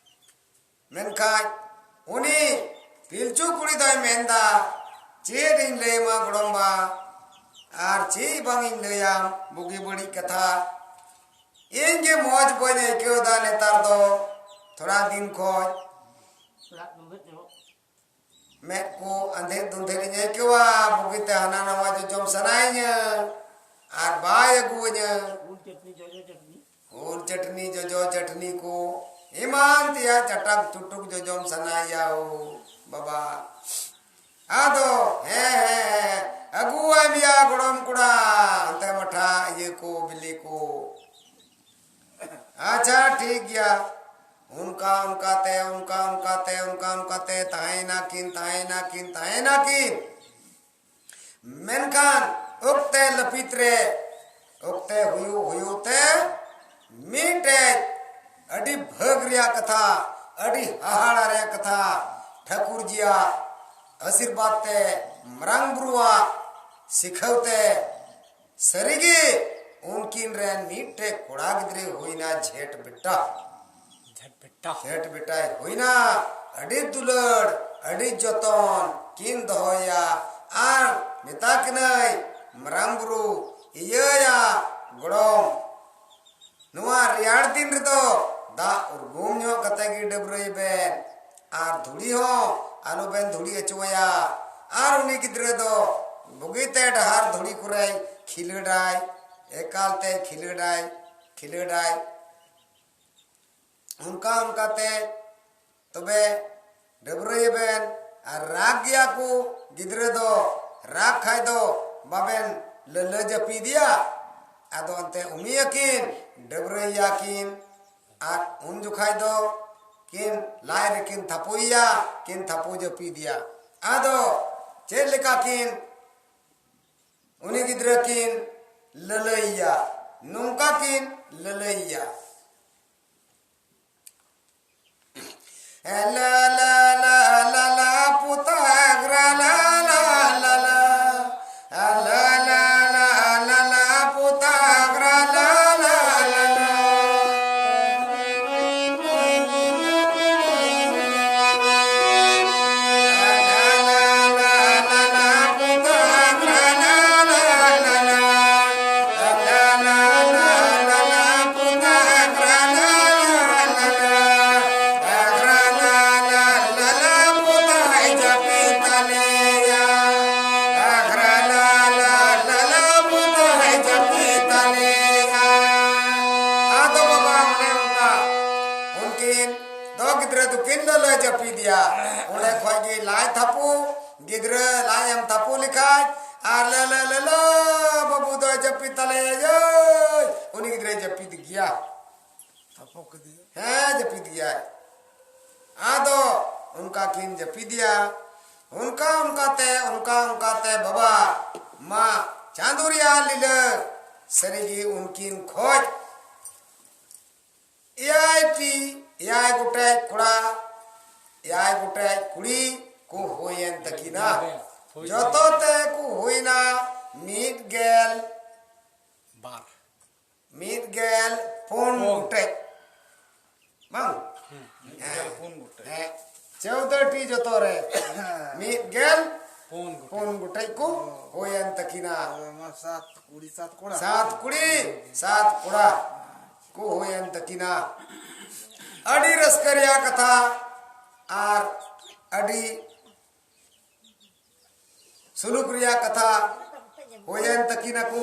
ᱢᱮᱱᱠᱷᱟᱡ ᱩᱱᱤ ᱯᱤᱞᱪᱩ ᱠᱩᱲᱤ ᱫᱚᱭ ᱢᱮᱱᱫᱟ, "ᱪᱮᱫ ᱤᱧ ᱞᱟᱹᱭᱟᱢᱟ ᱜᱚᱲᱚᱢᱵᱟ, ᱟᱨ ᱪᱮᱫ ᱵᱟᱝ ᱤᱧ ᱞᱟᱹᱭᱟᱢ, ᱵᱩᱜᱤ ᱵᱟᱹᱲᱤᱡ ᱠᱟᱛᱷᱟ᱾ ᱤᱧ ᱜᱮ ᱢᱚᱡᱽ ᱵᱟᱹᱧ ᱟᱹᱭᱠᱟᱹᱣ ᱫᱟ ᱱᱮᱛᱟᱨ ᱫᱚ, ᱛᱷᱚᱲᱟ ᱫᱤᱱ ᱠᱷᱚᱡ ᱢᱮᱫ ᱠᱚ ᱟᱸᱫᱷᱮᱨ ᱫᱩᱸᱫᱷᱮᱨ ᱤᱧ ᱟᱹᱭᱠᱟᱹᱣᱟ, ᱵᱩᱜᱤᱛᱮ ᱦᱟᱱᱟ ᱱᱟᱣᱟ ᱡᱚᱡᱚᱢ ᱥᱟᱱᱟᱭᱤᱧᱟᱹ, ᱟᱨ ᱵᱟᱭ ᱟᱹᱜᱩᱣᱟᱹᱧᱟᱹ᱾ ᱩᱞ ᱪᱟᱹᱴᱱᱤ, ᱡᱚᱡᱚ ᱪᱟᱹᱴᱱᱤ, ᱩᱞ ᱪᱟᱹᱴᱱᱤ, ᱡᱚᱡᱚ ᱪᱟᱹᱴᱱᱤ ᱠᱚ ᱮᱢᱟᱱ ᱛᱮᱭᱟᱜ ᱪᱟᱴᱟᱠ ᱪᱩᱴᱩᱠ ᱡᱚᱡᱚᱢ ᱥᱟᱱᱟᱭᱟ ᱦᱳ ᱵᱟᱵᱟ᱾" ᱟᱫᱚ ᱦᱮᱸ ᱦᱮᱸ ᱦᱮᱸ, ᱟᱹᱜᱩᱣᱟᱭ ᱢᱮᱭᱟ ᱜᱚᱲᱚᱢ ᱠᱚᱲᱟ, ᱚᱱᱛᱮ ᱢᱟᱴᱷᱟ ᱤᱭᱟᱹ ᱠᱚ ᱵᱤᱞᱤ ᱠᱚ᱾ ᱟᱪᱪᱷᱟ ᱴᱷᱤᱠ ᱜᱮᱭᱟ᱾ ᱚᱱᱠᱟ ᱚᱱᱠᱟᱛᱮ ᱚᱱᱠᱟ ᱚᱱᱠᱟᱛᱮ ᱚᱱᱠᱟ ᱚᱱᱠᱟᱛᱮ ᱛᱟᱦᱮᱸᱭᱮᱱᱟ ᱠᱤᱱ, ᱛᱟᱦᱮᱸᱭᱮᱱᱟ ᱠᱤᱱ, ᱛᱟᱦᱮᱸᱭᱮᱱᱟ ᱠᱤᱱ᱾ ᱢᱮᱱᱠᱷᱟᱱ ᱚᱠᱛᱮ ᱞᱟᱹᱯᱤᱛ ᱨᱮ ᱚᱠᱛᱮ ᱦᱩᱭᱩᱜ ᱦᱩᱭᱩᱜ ᱛᱮ ᱢᱤᱫᱴᱮᱡ ᱟᱹᱰᱤ ᱵᱷᱟᱹᱜᱽ ᱨᱮᱭᱟᱜ ᱠᱟᱛᱷᱟ, ᱟᱹᱰᱤ ᱦᱟᱦᱟᱲᱟ ᱨᱮᱭᱟᱜ ᱠᱟᱛᱷᱟ, ᱴᱷᱟᱹᱠᱩᱨ ᱡᱤᱭᱟᱜ ᱟᱥᱤᱨᱵᱟᱫᱽ ᱛᱮ, ᱢᱟᱨᱟᱝ ᱵᱩᱨᱩᱣᱟᱜ ᱥᱤᱠᱷᱟᱹᱣ ᱛᱮ ᱥᱟᱹᱨᱤᱜᱮ ᱩᱱᱠᱤᱱ ᱨᱮᱱ ᱢᱤᱫᱴᱮᱡ ᱠᱚᱲᱟ ᱜᱤᱫᱽᱨᱟᱹ ᱦᱩᱭᱱᱟ ᱡᱷᱮᱴ ᱵᱮᱴᱟ᱾ ᱡᱷᱮᱴ ᱵᱮᱴᱟ᱾ ᱡᱷᱮᱴ ᱵᱮᱴᱟᱭ ᱦᱩᱭᱱᱟ᱾ ᱟᱹᱰᱤ ᱫᱩᱞᱟᱹᱲ, ᱟᱹᱰᱤ ᱡᱚᱛᱚᱱ ᱠᱤᱱ ᱫᱚᱦᱚᱭᱟ᱾ ᱟᱨ ᱢᱮᱛᱟ ᱠᱤᱱᱟᱹᱭ ᱢᱟᱨᱟᱝ ᱵᱩᱨᱩ, ᱤᱭᱟᱹᱭᱟ ᱜᱚᱲᱚᱢ, ᱱᱚᱣᱟ ᱨᱮᱭᱟᱲ ᱫᱤᱱ ᱨᱮᱫᱚ ᱫᱟᱜ ᱩᱨᱜᱩᱢ ᱧᱚᱜ ᱠᱟᱛᱮ ᱜᱮ ᱰᱟᱹᱵᱽᱨᱟᱹᱭ ᱵᱮᱱ᱾ ᱟᱨ ᱫᱷᱩᱲᱤ ᱦᱚᱸ ᱟᱞᱚᱵᱮᱱ ᱫᱷᱩᱲᱤ ᱦᱚᱪᱚᱣᱟᱭᱟ᱾ ᱟᱨ ᱩᱱᱤ ᱜᱤᱫᱽᱨᱟᱹ ᱫᱚ ᱵᱩᱜᱤᱛᱮ ᱰᱟᱦᱟᱨ ᱫᱷᱩᱲᱤ ᱠᱚᱨᱮᱭ ᱠᱷᱤᱞᱟᱹᱰᱟᱭ, ᱮᱠᱟᱞᱛᱮ ᱠᱷᱤᱞᱟᱹᱰᱟᱭ, ᱠᱷᱤᱞᱟᱹᱰᱟᱭ᱾ ᱚᱱᱠᱟ ᱚᱱᱠᱟᱛᱮ ᱛᱚᱵᱮ ᱰᱟᱹᱵᱽᱨᱟᱹᱭᱮᱵᱮᱱ᱾ ᱟᱨ ᱨᱟᱜᱽ ᱜᱮᱭᱟ ᱠᱚ ᱜᱤᱫᱽᱨᱟᱹ ᱫᱚ, ᱨᱟᱜᱽ ᱠᱷᱟᱡ ᱫᱚ ᱵᱟᱵᱮᱱ ᱞᱟᱹᱞᱟᱹ ᱡᱟᱹᱯᱤᱫᱮᱭᱟ᱾ ᱟᱫᱚ ᱚᱱᱛᱮ ᱩᱢᱤᱭᱟᱠᱤᱱ, ᱰᱟᱹᱵᱽᱨᱟᱹᱭᱮᱭᱟ ᱠᱤᱱ, ᱟᱨ ᱩᱱ ᱡᱚᱠᱷᱟᱡ ᱫᱚ ᱠᱤᱱ ᱞᱟᱡ ᱨᱮᱠᱤᱱ ᱛᱷᱟᱯᱚᱭᱮᱭᱟ, ᱠᱤᱱ ᱛᱷᱟᱯᱚ ᱡᱟᱹᱯᱤᱫᱮᱭᱟ᱾ ᱟᱫᱚ ᱪᱮᱫ ᱞᱮᱠᱟ ᱠᱤᱱ ᱩᱱᱤ ᱜᱤᱫᱽᱨᱟᱹ ᱠᱤᱱ ᱞᱟᱹᱞᱟᱹᱭᱮᱭᱟ, ᱱᱚᱝᱠᱟ ᱠᱤᱱ ᱞᱟᱹᱞᱟᱹᱭᱮᱭᱟ᱾ ᱞᱟ, ᱞᱟ, ᱞᱟ, ᱞᱟ, ᱞᱟ, ᱯᱩᱛᱟᱜᱽᱨᱟ, ᱞᱟ, ᱞᱟ, ᱞᱟ, ᱞᱟ᱾ ᱞᱟ, ᱞᱟ, ᱞᱟ, ᱞᱟ, ᱞᱟ, ᱯᱩᱛᱟᱜᱽᱨᱟ, ᱞᱟ, ᱞᱟ, ᱞᱟ, ᱞᱟ᱾ ᱟᱫᱚ ᱵᱟᱵᱟ, ᱚᱱᱮ ᱚᱱᱠᱟ ᱩᱱᱠᱤᱱ ᱫᱚ ᱜᱤᱫᱽᱨᱟᱹ ᱫᱚᱠᱤᱱ ᱞᱟᱹᱞᱟᱹ ᱡᱟᱹᱯᱤᱫᱮᱭᱟ᱾ ᱚᱸᱰᱮ ᱠᱷᱚᱡ ᱜᱮ ᱞᱟᱡ ᱛᱷᱟᱯᱩ ᱜᱤᱫᱽᱨᱟᱹ ᱞᱟᱡ ᱮᱢ ᱛᱟᱯᱚ ᱞᱮᱠᱷᱟᱡ, ᱟᱨ ᱞᱮ ᱞᱮ ᱞᱮ ᱞᱮ, ᱵᱟᱹᱵᱩ ᱫᱚᱭ ᱡᱟᱹᱯᱤᱫ ᱛᱟᱞᱮᱭᱟ ᱭᱳᱭ, ᱩᱱᱤ ᱜᱤᱫᱽᱨᱟᱹᱭ ᱡᱟᱹᱯᱤᱫ ᱜᱮᱭᱟ᱾ ᱛᱟᱯᱚ ᱠᱮᱫᱮᱭᱟ᱾ ᱦᱮᱸ, ᱡᱟᱹᱯᱤᱫ ᱜᱮᱭᱟᱭ᱾ ᱟᱫᱚ ᱚᱱᱠᱟ ᱠᱤᱱ ᱡᱟᱹᱯᱤᱫᱮᱭᱟ᱾ ᱚᱱᱠᱟ ᱚᱱᱠᱟᱛᱮ, ᱚᱱᱠᱟ ᱚᱱᱠᱟᱛᱮ ᱵᱟᱵᱟ, ᱢᱟ, ᱪᱟᱸᱫᱳ ᱨᱮᱭᱟᱜ ᱞᱤᱞᱟᱹ ᱥᱟᱹᱨᱤᱜᱮ ᱩᱱᱠᱤᱱ ᱠᱷᱚᱡ ᱮᱭᱟᱭ ᱴᱤ, ᱮᱭᱟᱭ ᱜᱚᱴᱮᱡ ᱠᱚᱲᱟ, ᱮᱭᱟᱭ ᱜᱚᱴᱮᱡ ᱠᱩᱲᱤ ᱠᱚ ᱦᱩᱭᱮᱱ ᱛᱟᱹᱠᱤᱱᱟ᱾ ᱦᱩᱭ ᱮᱱᱟ᱾ ᱡᱚᱛᱚ ᱛᱮ ᱠᱚ ᱦᱩᱭᱱᱟ ᱢᱤᱫ ᱜᱮᱞ, ᱵᱟᱨ᱾ ᱢᱤᱫ ᱜᱮᱞ ᱯᱩᱱ ᱯᱩᱱ᱾ ᱜᱚᱴᱮᱡ᱾ ᱵᱟᱝ? ᱦᱩᱸ, ᱢᱤᱫ ᱜᱮᱞ ᱯᱩᱱ ᱜᱚᱴᱮᱡ᱾ ᱦᱮᱸ, ᱪᱳᱫᱚ ᱴᱤ ᱡᱚᱛᱚ ᱨᱮ᱾ ᱦᱮᱸ᱾ ᱢᱤᱫ ᱜᱮᱞ ᱯᱩᱱ ᱜᱚᱴᱮᱡ᱾ ᱯᱩᱱ ᱜᱚᱴᱮᱡ ᱠᱚ ᱦᱩᱭᱮᱱ ᱛᱟᱹᱠᱤᱱᱟ᱾ ᱛᱚᱵᱮ ᱢᱟ ᱥᱟᱛ ᱠᱩᱲᱤ, ᱥᱟᱛ ᱠᱚᱲᱟ᱾ ᱥᱟᱛ ᱠᱩᱲᱤ, ᱥᱟᱛ ᱠᱚᱲᱟ ᱠᱚ ᱦᱩᱭᱮᱱ ᱛᱟᱹᱠᱤᱱᱟ᱾ ᱟᱹᱰᱤ ᱨᱟᱹᱥᱠᱟᱹ ᱨᱮᱭᱟᱜ ᱠᱟᱛᱷᱟ ᱟᱨ ᱟᱹᱰᱤ ᱥᱩᱞᱩᱠ ᱨᱮᱭᱟᱜ ᱠᱟᱛᱷᱟ ᱦᱩᱭᱮᱱ ᱛᱟᱹᱠᱤᱱᱟ ᱠᱚ᱾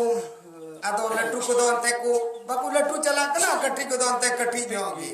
ᱟᱫᱚ ᱞᱟᱹᱴᱩ ᱠᱚᱫᱚ ᱚᱱᱛᱮ ᱠᱚ ᱵᱟᱠᱚ ᱞᱟᱹᱴᱩ ᱪᱟᱞᱟᱜ ᱠᱟᱱᱟ, ᱠᱟᱹᱴᱤᱡ ᱠᱚᱫᱚ ᱚᱱᱛᱮ ᱠᱟᱹᱴᱤᱡ ᱧᱚᱜ ᱜᱮ᱾